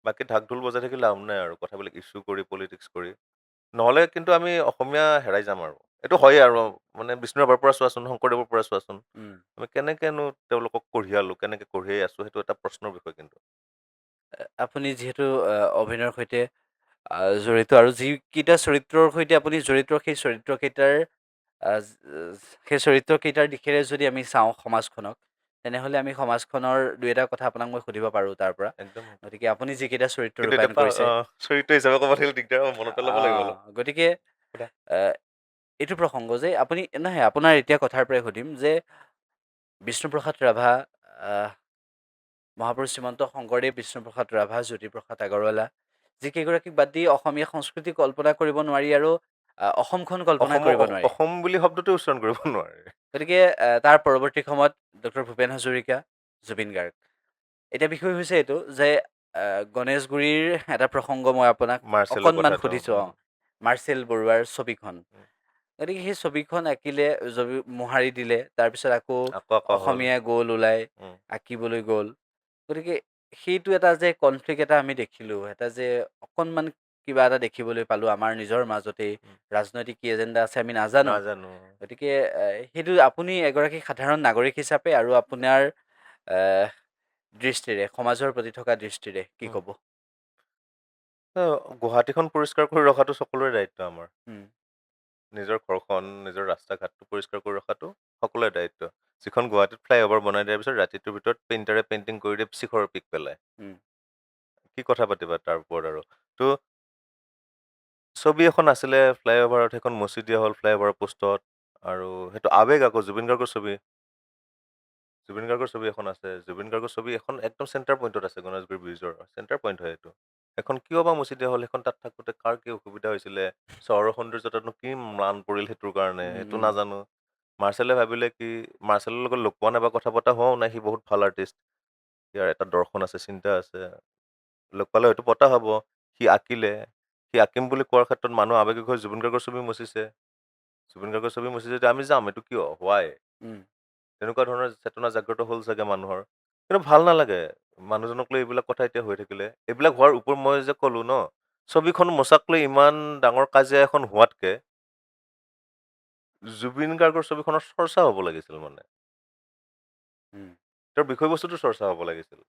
বাকী ঢাক ঢোল বজাই থাকি লাভ নাই আৰু, কথাবিলাক ইছ্যু কৰি, পলিটিক্স কৰি, নহ'লে কিন্তু আমি অসমীয়া হেৰাই যাম আৰু। এইটো হয়েই আৰু, মানে বিষ্ণু ৰাভাৰ পৰা চোৱাচোন, শংকৰদেৱৰ পৰা চোৱাচোন, আমি কেনেকৈনো তেওঁলোকক কঢ়িয়ালোঁ, কেনেকৈ কঢ়িয়াই আছোঁ, সেইটো এটা প্ৰশ্নৰ বিষয়। কিন্তু আপুনি যিহেতু অভিনয়ৰ সৈতে জড়িত আৰু যিকেইটা চৰিত্ৰৰ সৈতে আপুনি জড়িত, সেই চৰিত্ৰকেইটাৰ দিশেৰে যদি আমি চাওঁ সমাজখনক, তেনেহ'লে আমি সমাজখনৰ দুই এটা কথা আপোনাক মই সুধিব পাৰোঁ তাৰ পৰা। একদম। গতিকে আপুনি যিকেইটা চৰিত্ৰ ৰূপায়ণ কৰিছে, চৰিত্ৰ হিচাপে ক'ব থাকিলে দিগদাৰ হ'ব, মনত পেলাব লাগিব অলপ। গতিকে এইটো প্ৰসংগ যে আপুনি নহয়, আপোনাৰ এতিয়া কথাৰ পৰাই সুধিম যে বিষ্ণুপ্ৰসাদ ৰাভা, মহাপুৰুষ শ্ৰীমন্ত শংকৰদেৱ, বিষ্ণুপ্ৰসাদ ৰাভা, জ্যোতিপ্ৰসাদ আগৰৱালা, যিকেইগৰাকীক বাদ দি অসমীয়া সংস্কৃতি কল্পনা কৰিব নোৱাৰি আৰু অসমখন কল্পনা কৰিব নোৱাৰি, অসম বুলি শব্দটো উচ্চাৰণ কৰিব নোৱাৰি। গতিকে তাৰ পৰৱৰ্তী সময়ত ডক্টৰ ভূপেন হাজৰিকা, জুবিন গাৰ্গ। এতিয়া বিষয় হৈছে এইটো যে গণেশগুৰিৰ এটা প্ৰসংগ মই আপোনাক অকণমান সুধিছোঁ, মাৰ্চেল বৰুৱাৰ ছবিখন। গতিকে সেই ছবিখন আঁকিলে, মোহাৰি দিলে, তাৰপিছত আকৌ অসমীয়া গ'ল ওলাই আঁকিবলৈ গ'ল। গতিকে সেইটো এটা যে কনফ্লিক্ট এটা আমি দেখিলোঁ, এটা যে অকণমান কিবা এটা দেখিবলৈ পালোঁ আমাৰ নিজৰ মাজতেই, ৰাজনৈতিক কি এজেণ্ডা আছে আমি নাজানো। গতিকে সেইটো আপুনি এগৰাকী সাধাৰণ নাগৰিক হিচাপে আৰু আপোনাৰ দৃষ্টিৰে, সমাজৰ প্ৰতি থকা দৃষ্টিৰে কি ক'ব? গুৱাহাটীখন পৰিষ্কাৰ কৰি ৰখাটো সকলোৰে দায়িত্ব আমাৰ। নিজৰ ঘৰখন, নিজৰ ৰাস্তা ঘাটটো পৰিষ্কাৰ কৰি ৰখাটো সকলোৰে দায়িত্ব। যিখন গুৱাহাটীত ফ্লাইঅভাৰ বনাই দিয়াৰ পিছত ৰাতিটোৰ ভিতৰত পেইণ্টাৰে পেইণ্টিং কৰি দিয়ে, শিখৰৰ পিক পেলাই, কি কথা পাতিবা তাৰ ওপৰত আৰু। তো ছবি এখন আছিলে ফ্লাইঅভাৰত, সেইখন মচি দিয়া হ'ল ফ্লাইঅভাৰৰ পোষ্টত। আৰু সেইটো আৱেগ আকৌ জুবিন গাৰ্গৰ ছবি, জুবিন গাৰ্গৰ ছবি এখন আছে, জুবিন গাৰ্গৰ ছবি এখন একদম চেণ্টাৰ পইণ্টত আছে, গণেশগুৰি ব্ৰিজৰ চেণ্টাৰ পইণ্ট হয় এইটো। এখন কিয় বা মচি দিয়া হ'ল, সেইখন তাত থাকোঁতে কাৰ কি অসুবিধা হৈছিলে, চহৰৰ সৌন্দৰ্যতানো কি ম্লান পৰিল সেইটোৰ কাৰণে, সেইটো নাজানো। মাৰ্চেলে ভাবিলে কি, মাৰ্চেলৰ লগত লগ পোৱা নাই বা কথা পতা হোৱাও নাই, সি বহুত ভাল আৰ্টিষ্ট, ইয়াৰ এটা দৰ্শন আছে, চিন্তা আছে, লগ পালে হয়তো পতা হ'ব। সি আঁকিলে, সি আঁকিম বুলি কোৱাৰ ক্ষেত্ৰত মানুহ আৱেগিক হৈ জুবিন গাৰ্গৰ ছবি মচিছে। জুবিন গাৰ্গৰ ছবি মচিছে যদি আমি যাম, এইটো কিয়, হোৱাই, তেনেকুৱা ধৰণৰ চেতনা জাগ্ৰত হ'ল চাগে মানুহৰ। কিন্তু ভাল নালাগে মানুহজনক লৈ এইবিলাক কথা এতিয়া হৈ থাকিলে। এইবিলাক হোৱাৰ ওপৰত মই যে ক'লো ন, ছবিখন মচাক লৈ ইমান ডাঙৰ কাজিয়া এখন হোৱাতকে জুবিন গাৰ্গৰ ছবিখনৰ চৰ্চা হ'ব লাগিছিল, মানে তেওঁৰ বিষয়বস্তুটো চৰ্চা হ'ব লাগিছিল।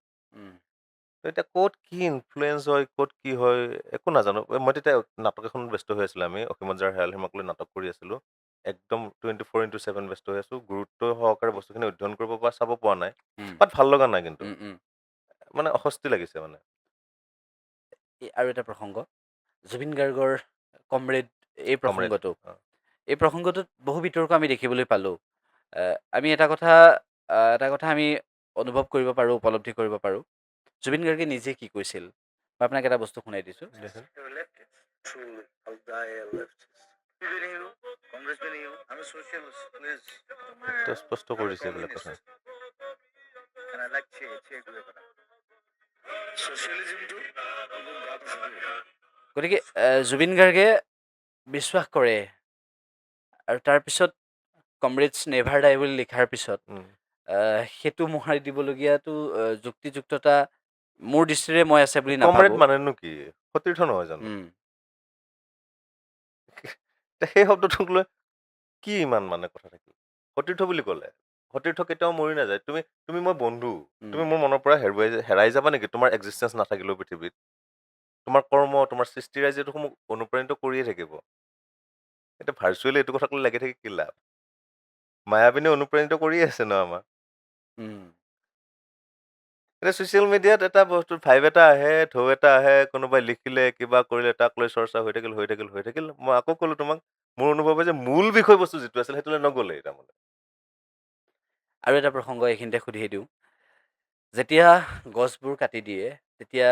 এতিয়া ক'ত কি ইনফ্লুৱেঞ্চ হয়, ক'ত কি হয় একো নাজানো। মই তেতিয়া নাটক এখন ব্যস্ত হৈ আছিলোঁ, আমি অসীমত যাৰ হেৰাল সীমাক লৈ নাটক কৰি আছিলোঁ। একদম 24x7 ব্যস্ত হৈ আছোঁ, গুৰুত্ব সহকাৰে বস্তুখিনি অধ্যয়ন কৰিব বা চাব পৰা নাই। বাট ভাল লগা নাই কিন্তু, উম, উম। মানে অস্বস্তি লাগিছে মানে। আৰু এটা প্ৰসংগ, জুবিন গাৰ্গৰ কমৰেড এই কমৰেড, প্ৰসংগটো, অ। এই প্ৰসংগটোত বহু বিতৰ্ক আমি দেখিবলৈ পালোঁ। আমি এটা কথা আমি অনুভৱ কৰিব পাৰোঁ, উপলব্ধি কৰিব পাৰোঁ। জুবিন গাৰ্গে নিজে কি কৈছিল, মই আপোনাক এটা বস্তু শুনাই দিছোঁ। দিয়াচোন। এইটো স্পষ্ট কৰি দিছে এইবিলাক কথা। গতিকে জুবিন গাৰ্গে বিশ্বাস কৰে আৰু তাৰপিছত কমৰেডছ নেভাৰ ডাই বুলি লিখাৰ পিছত সেইটো মোহাৰি দিবলগীয়াটো যুক্তিযুক্ততা মোৰ দৃষ্টিৰে মই আছে বুলি কমৰেড নাভাবোঁ। মানেনো কি? সতীৰ্থ নহয় জানো? সেই শব্দটোক লৈ কি ইমান মানে কথা থাকিল? সতীৰ্থ বুলি ক'লে সতীৰ্থ কেতিয়াও মৰি নাযায়। তুমি মই বন্ধু, তুমি মোৰ মনৰ পৰা হেৰাই যাবা নেকি? তোমাৰ এক্সিষ্টেঞ্চ নাথাকিলেও পৃথিৱীত তোমাৰ কৰ্ম, তোমাৰ সৃষ্টিৰাজিয়ে মোক অনুপ্ৰাণিত কৰিয়ে থাকিব। এতিয়া ভাৰ্চুৱেলি এইটো কথাক লৈ লাগি থাকি কি লাভ? মায়াবিনী অনুপ্ৰাণিত কৰিয়ে আছে ন আমাক। এতিয়া ছ'চিয়েল মিডিয়াত এটা বস্তু ভাইব এটা আহে, ঢৌ এটা আহে, কোনোবাই লিখিলে কিবা কৰিলে, তাক লৈ চৰ্চা হৈ থাকিল, হৈ থাকিল, হৈ থাকিল। মই আকৌ ক'লো তোমাক, মোৰ অনুভৱ হয় যে মূল বিষয়বস্তু যিটো আছিল সেইটোলৈ নগ'লেই তাৰমানে। আৰু এটা প্ৰসংগ এইখিনিতে সুধি দিওঁ, যেতিয়া গছবোৰ কাটি দিয়ে তেতিয়া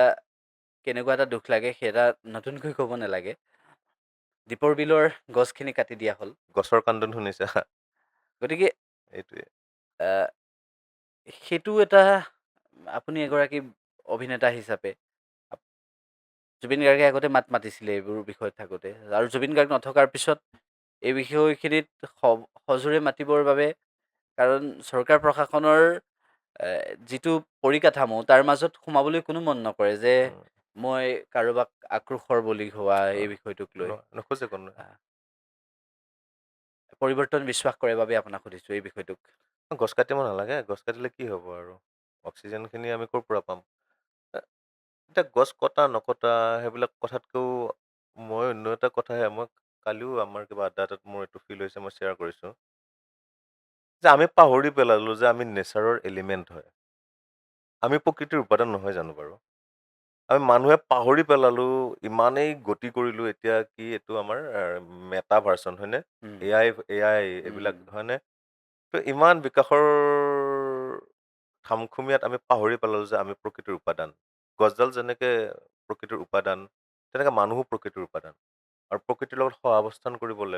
কেনেকুৱা এটা দুখ লাগে সেই এটা নতুনকৈ ক'ব নালাগে। দীপৰ বিলৰ গছখিনি কাটি দিয়া হ'ল, গছৰ কান্দোন শুনিছা? গতিকে এইটোৱে। সেইটো এটা, আপুনি এগৰাকী অভিনেতা হিচাপে জুবিন গাৰ্গে আগতে মাত মাতিছিলে এইবোৰ বিষয়ত থাকোঁতে, আৰু জুবিন গাৰ্গ নথকাৰ পিছত এই বিষয়খিনিত সজোৰে মাতিবৰ বাবে, কাৰণ চৰকাৰ প্ৰশাসনৰ যিটো পৰিকাঠামো তাৰ মাজত সোমাবলৈ কোনো মন নকৰে যে মই কাৰোবাক আক্ৰোশৰ বলি হোৱা এই বিষয়টোক লৈ। নোখোজে কোনোৱে। পৰিৱৰ্তন বিশ্বাস কৰে বাবে আপোনাক সুধিছোঁ এই বিষয়টোক। গছ কাটিব নালাগে, গছ কাটিলে কি হ'ব আৰু? অক্সিজেনখিনি আমি ক'ৰ পৰা পাম? এতিয়া গছ কটা নকটা সেইবিলাক কথাতকৈও মই অন্য এটা কথাহে, মই কালিও আমাৰ কিবা আড্ডা এটাত মোৰ এইটো ফিল হৈছে, মই শ্বেয়াৰ কৰিছোঁ যে আমি পাহৰি পেলালোঁ যে আমি নেচাৰৰ এলিমেণ্ট হয়, আমি প্ৰকৃতিৰ উপাদান নহয় জানো বাৰু? আমি মানুহে পাহৰি পেলালোঁ, ইমানেই গতি কৰিলোঁ এতিয়া কি এইটো আমাৰ মেটা ভাৰ্চন হয়নে, এ I এইবিলাক হয়নে? তো ইমান বিকাশৰ খামখুমীয়াত আমি পাহৰি পেলালোঁ যে আমি প্ৰকৃতিৰ উপাদান। গছডাল যেনেকে প্ৰকৃতিৰ উপাদান, তেনেকে মানুহো প্ৰকৃতিৰ উপাদান। আৰু প্ৰকৃতিৰ লগত সহাৱস্থান কৰিবৰ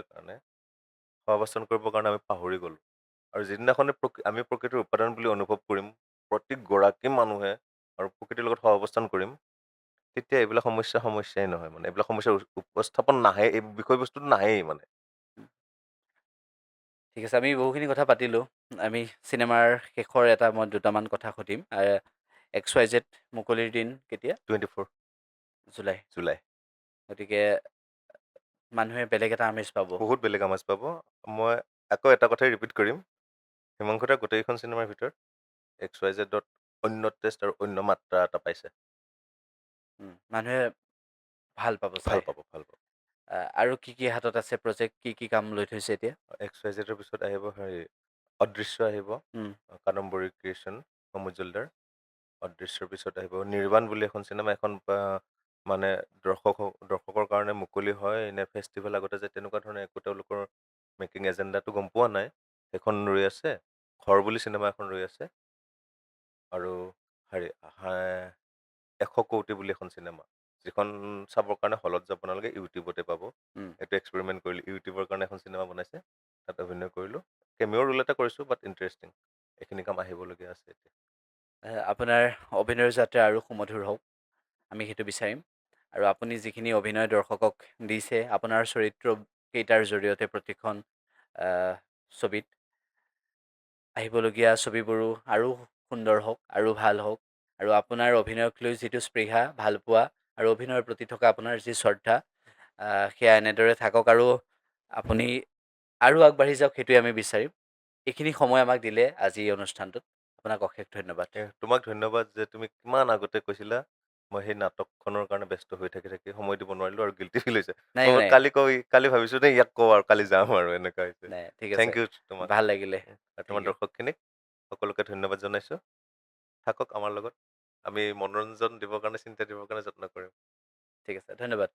কাৰণে আমি পাহৰি গ'লোঁ। আৰু যিদিনাখনে আমি প্ৰকৃতিৰ উপাদান বুলি অনুভৱ কৰিম, প্ৰতিগৰাকী মানুহে আৰু প্ৰকৃতিৰ লগত সহাৱস্থান কৰিম, তেতিয়া এইবিলাক সমস্যা সমস্যাই নহয় মানে, এইবিলাক সমস্যাৰ উপস্থাপন নাহে, এই বিষয়বস্তুটো নাহেই মানে। ঠিক আছে, আমি বহুখিনি কথা পাতিলোঁ। আমি চিনেমাৰ শেষৰ এটা মই দুটামান কথা সুধিম। এক্স ৱাই জেড মুকলিৰ দিন কেতিয়া? 24 জুলাই। জুলাই। গতিকে মানুহে বেলেগ এটা আমেজ পাব, বহুত বেলেগ আমেজ পাব। মই আকৌ এটা কথাই ৰিপিট কৰিম, হিমাংশু দাৰ গোটেইখন চিনেমাৰ ভিতৰত এক্স ৱাই জেডত অন্য টেষ্ট আৰু অন্য মাত্ৰা এটা পাইছে। মানুহে ভাল পাব ভাল চাই। পাব, ভাল পাব। আৰু কি কি হাতত আছে প্ৰজেক্ট, কি কি কাম লৈ থৈছে এতিয়া? এক্স ৱাই জেডৰ পিছত আহিব হেৰি অদৃশ্য আহিব, কাদম্বৰী ক্ৰিয়েশ্যন সমুজ্জ্বল দাৰ। অদৃশ্যৰ পিছত আহিব নিৰ্বাণ বুলি এখন চিনেমা, এখন মানে দৰ্শকৰ কাৰণে মুকলি হয় নে ফেষ্টিভেল আগতে যে তেনেকুৱা ধৰণৰ একো তেওঁলোকৰ মেকিং এজেণ্ডাটো গম পোৱা নাই, সেইখন ৰৈ আছে। ঘৰ বুলি চিনেমা এখন ৰৈ আছে। আৰু হেৰি 100 কৌটি বুলি এখন চিনেমা, যিখন চাবৰ কাৰণে হলত যাব নালাগে, ইউটিউবতে পাব। এইটো এক্সপেৰিমেণ্ট কৰিলোঁ, ইউটিউবৰ কাৰণে এখন চিনেমা বনাইছে, তাত অভিনয় কৰিলোঁ, কেমিঅ' ৰোল এটা কৰিছোঁ, বাট ইণ্টাৰেষ্টিং। এইখিনি কাম আহিবলগীয়া আছে এতিয়া। আপোনাৰ অভিনয়ৰ যাত্ৰা আৰু সুমধুৰ হওক, আমি সেইটো বিচাৰিম। আৰু আপুনি যিখিনি অভিনয় দৰ্শকক দিছে আপোনাৰ চৰিত্ৰ কেইটাৰ জৰিয়তে প্ৰতিখন ছবিত, আহিবলগীয়া ছবিবোৰো আৰু সুন্দৰ হওক আৰু ভাল হওক। আৰু আপোনাৰ অভিনয়ক লৈ যিটো স্পৃহা, ভালপোৱা আৰু অভিনয়ৰ প্ৰতি থকা আপোনাৰ যি শ্ৰদ্ধা, সেয়া এনেদৰে থাকক আৰু আপুনি আৰু আগবাঢ়ি যাওক, সেইটোৱে আমি বিচাৰিম। এইখিনি সময় আমাক দিলে আজি এই অনুষ্ঠানটোত, আপোনাক অশেষ ধন্যবাদ। তোমাক ধন্যবাদ যে তুমি কিমান আগতে কৈছিলা মই সেই নাটকখনৰ কাৰণে ব্যস্ত হৈ থাকি থাকি সময় দিব নোৱাৰিলোঁ আৰু গিল্টি ফিল হৈছে। নাই মই নাই কালি কৈ কালি ভাবিছোঁ দেই, ইয়াক কওঁ আৰু কালি যাম আৰু এনেকুৱা হৈছে। নাই, ঠিক thank আছে। ইউ তোমাক ভাল লাগিলে। আৰু তোমাৰ thank U. দৰ্শকখিনিক সকলোকে ধন্যবাদ জনাইছোঁ। থাকক আমাৰ লগত, আমি মনোৰঞ্জন দিবৰ কাৰণে, চিন্তা দিবৰ কাৰণে যত্ন কৰিম। ঠিক আছে, ধন্যবাদ।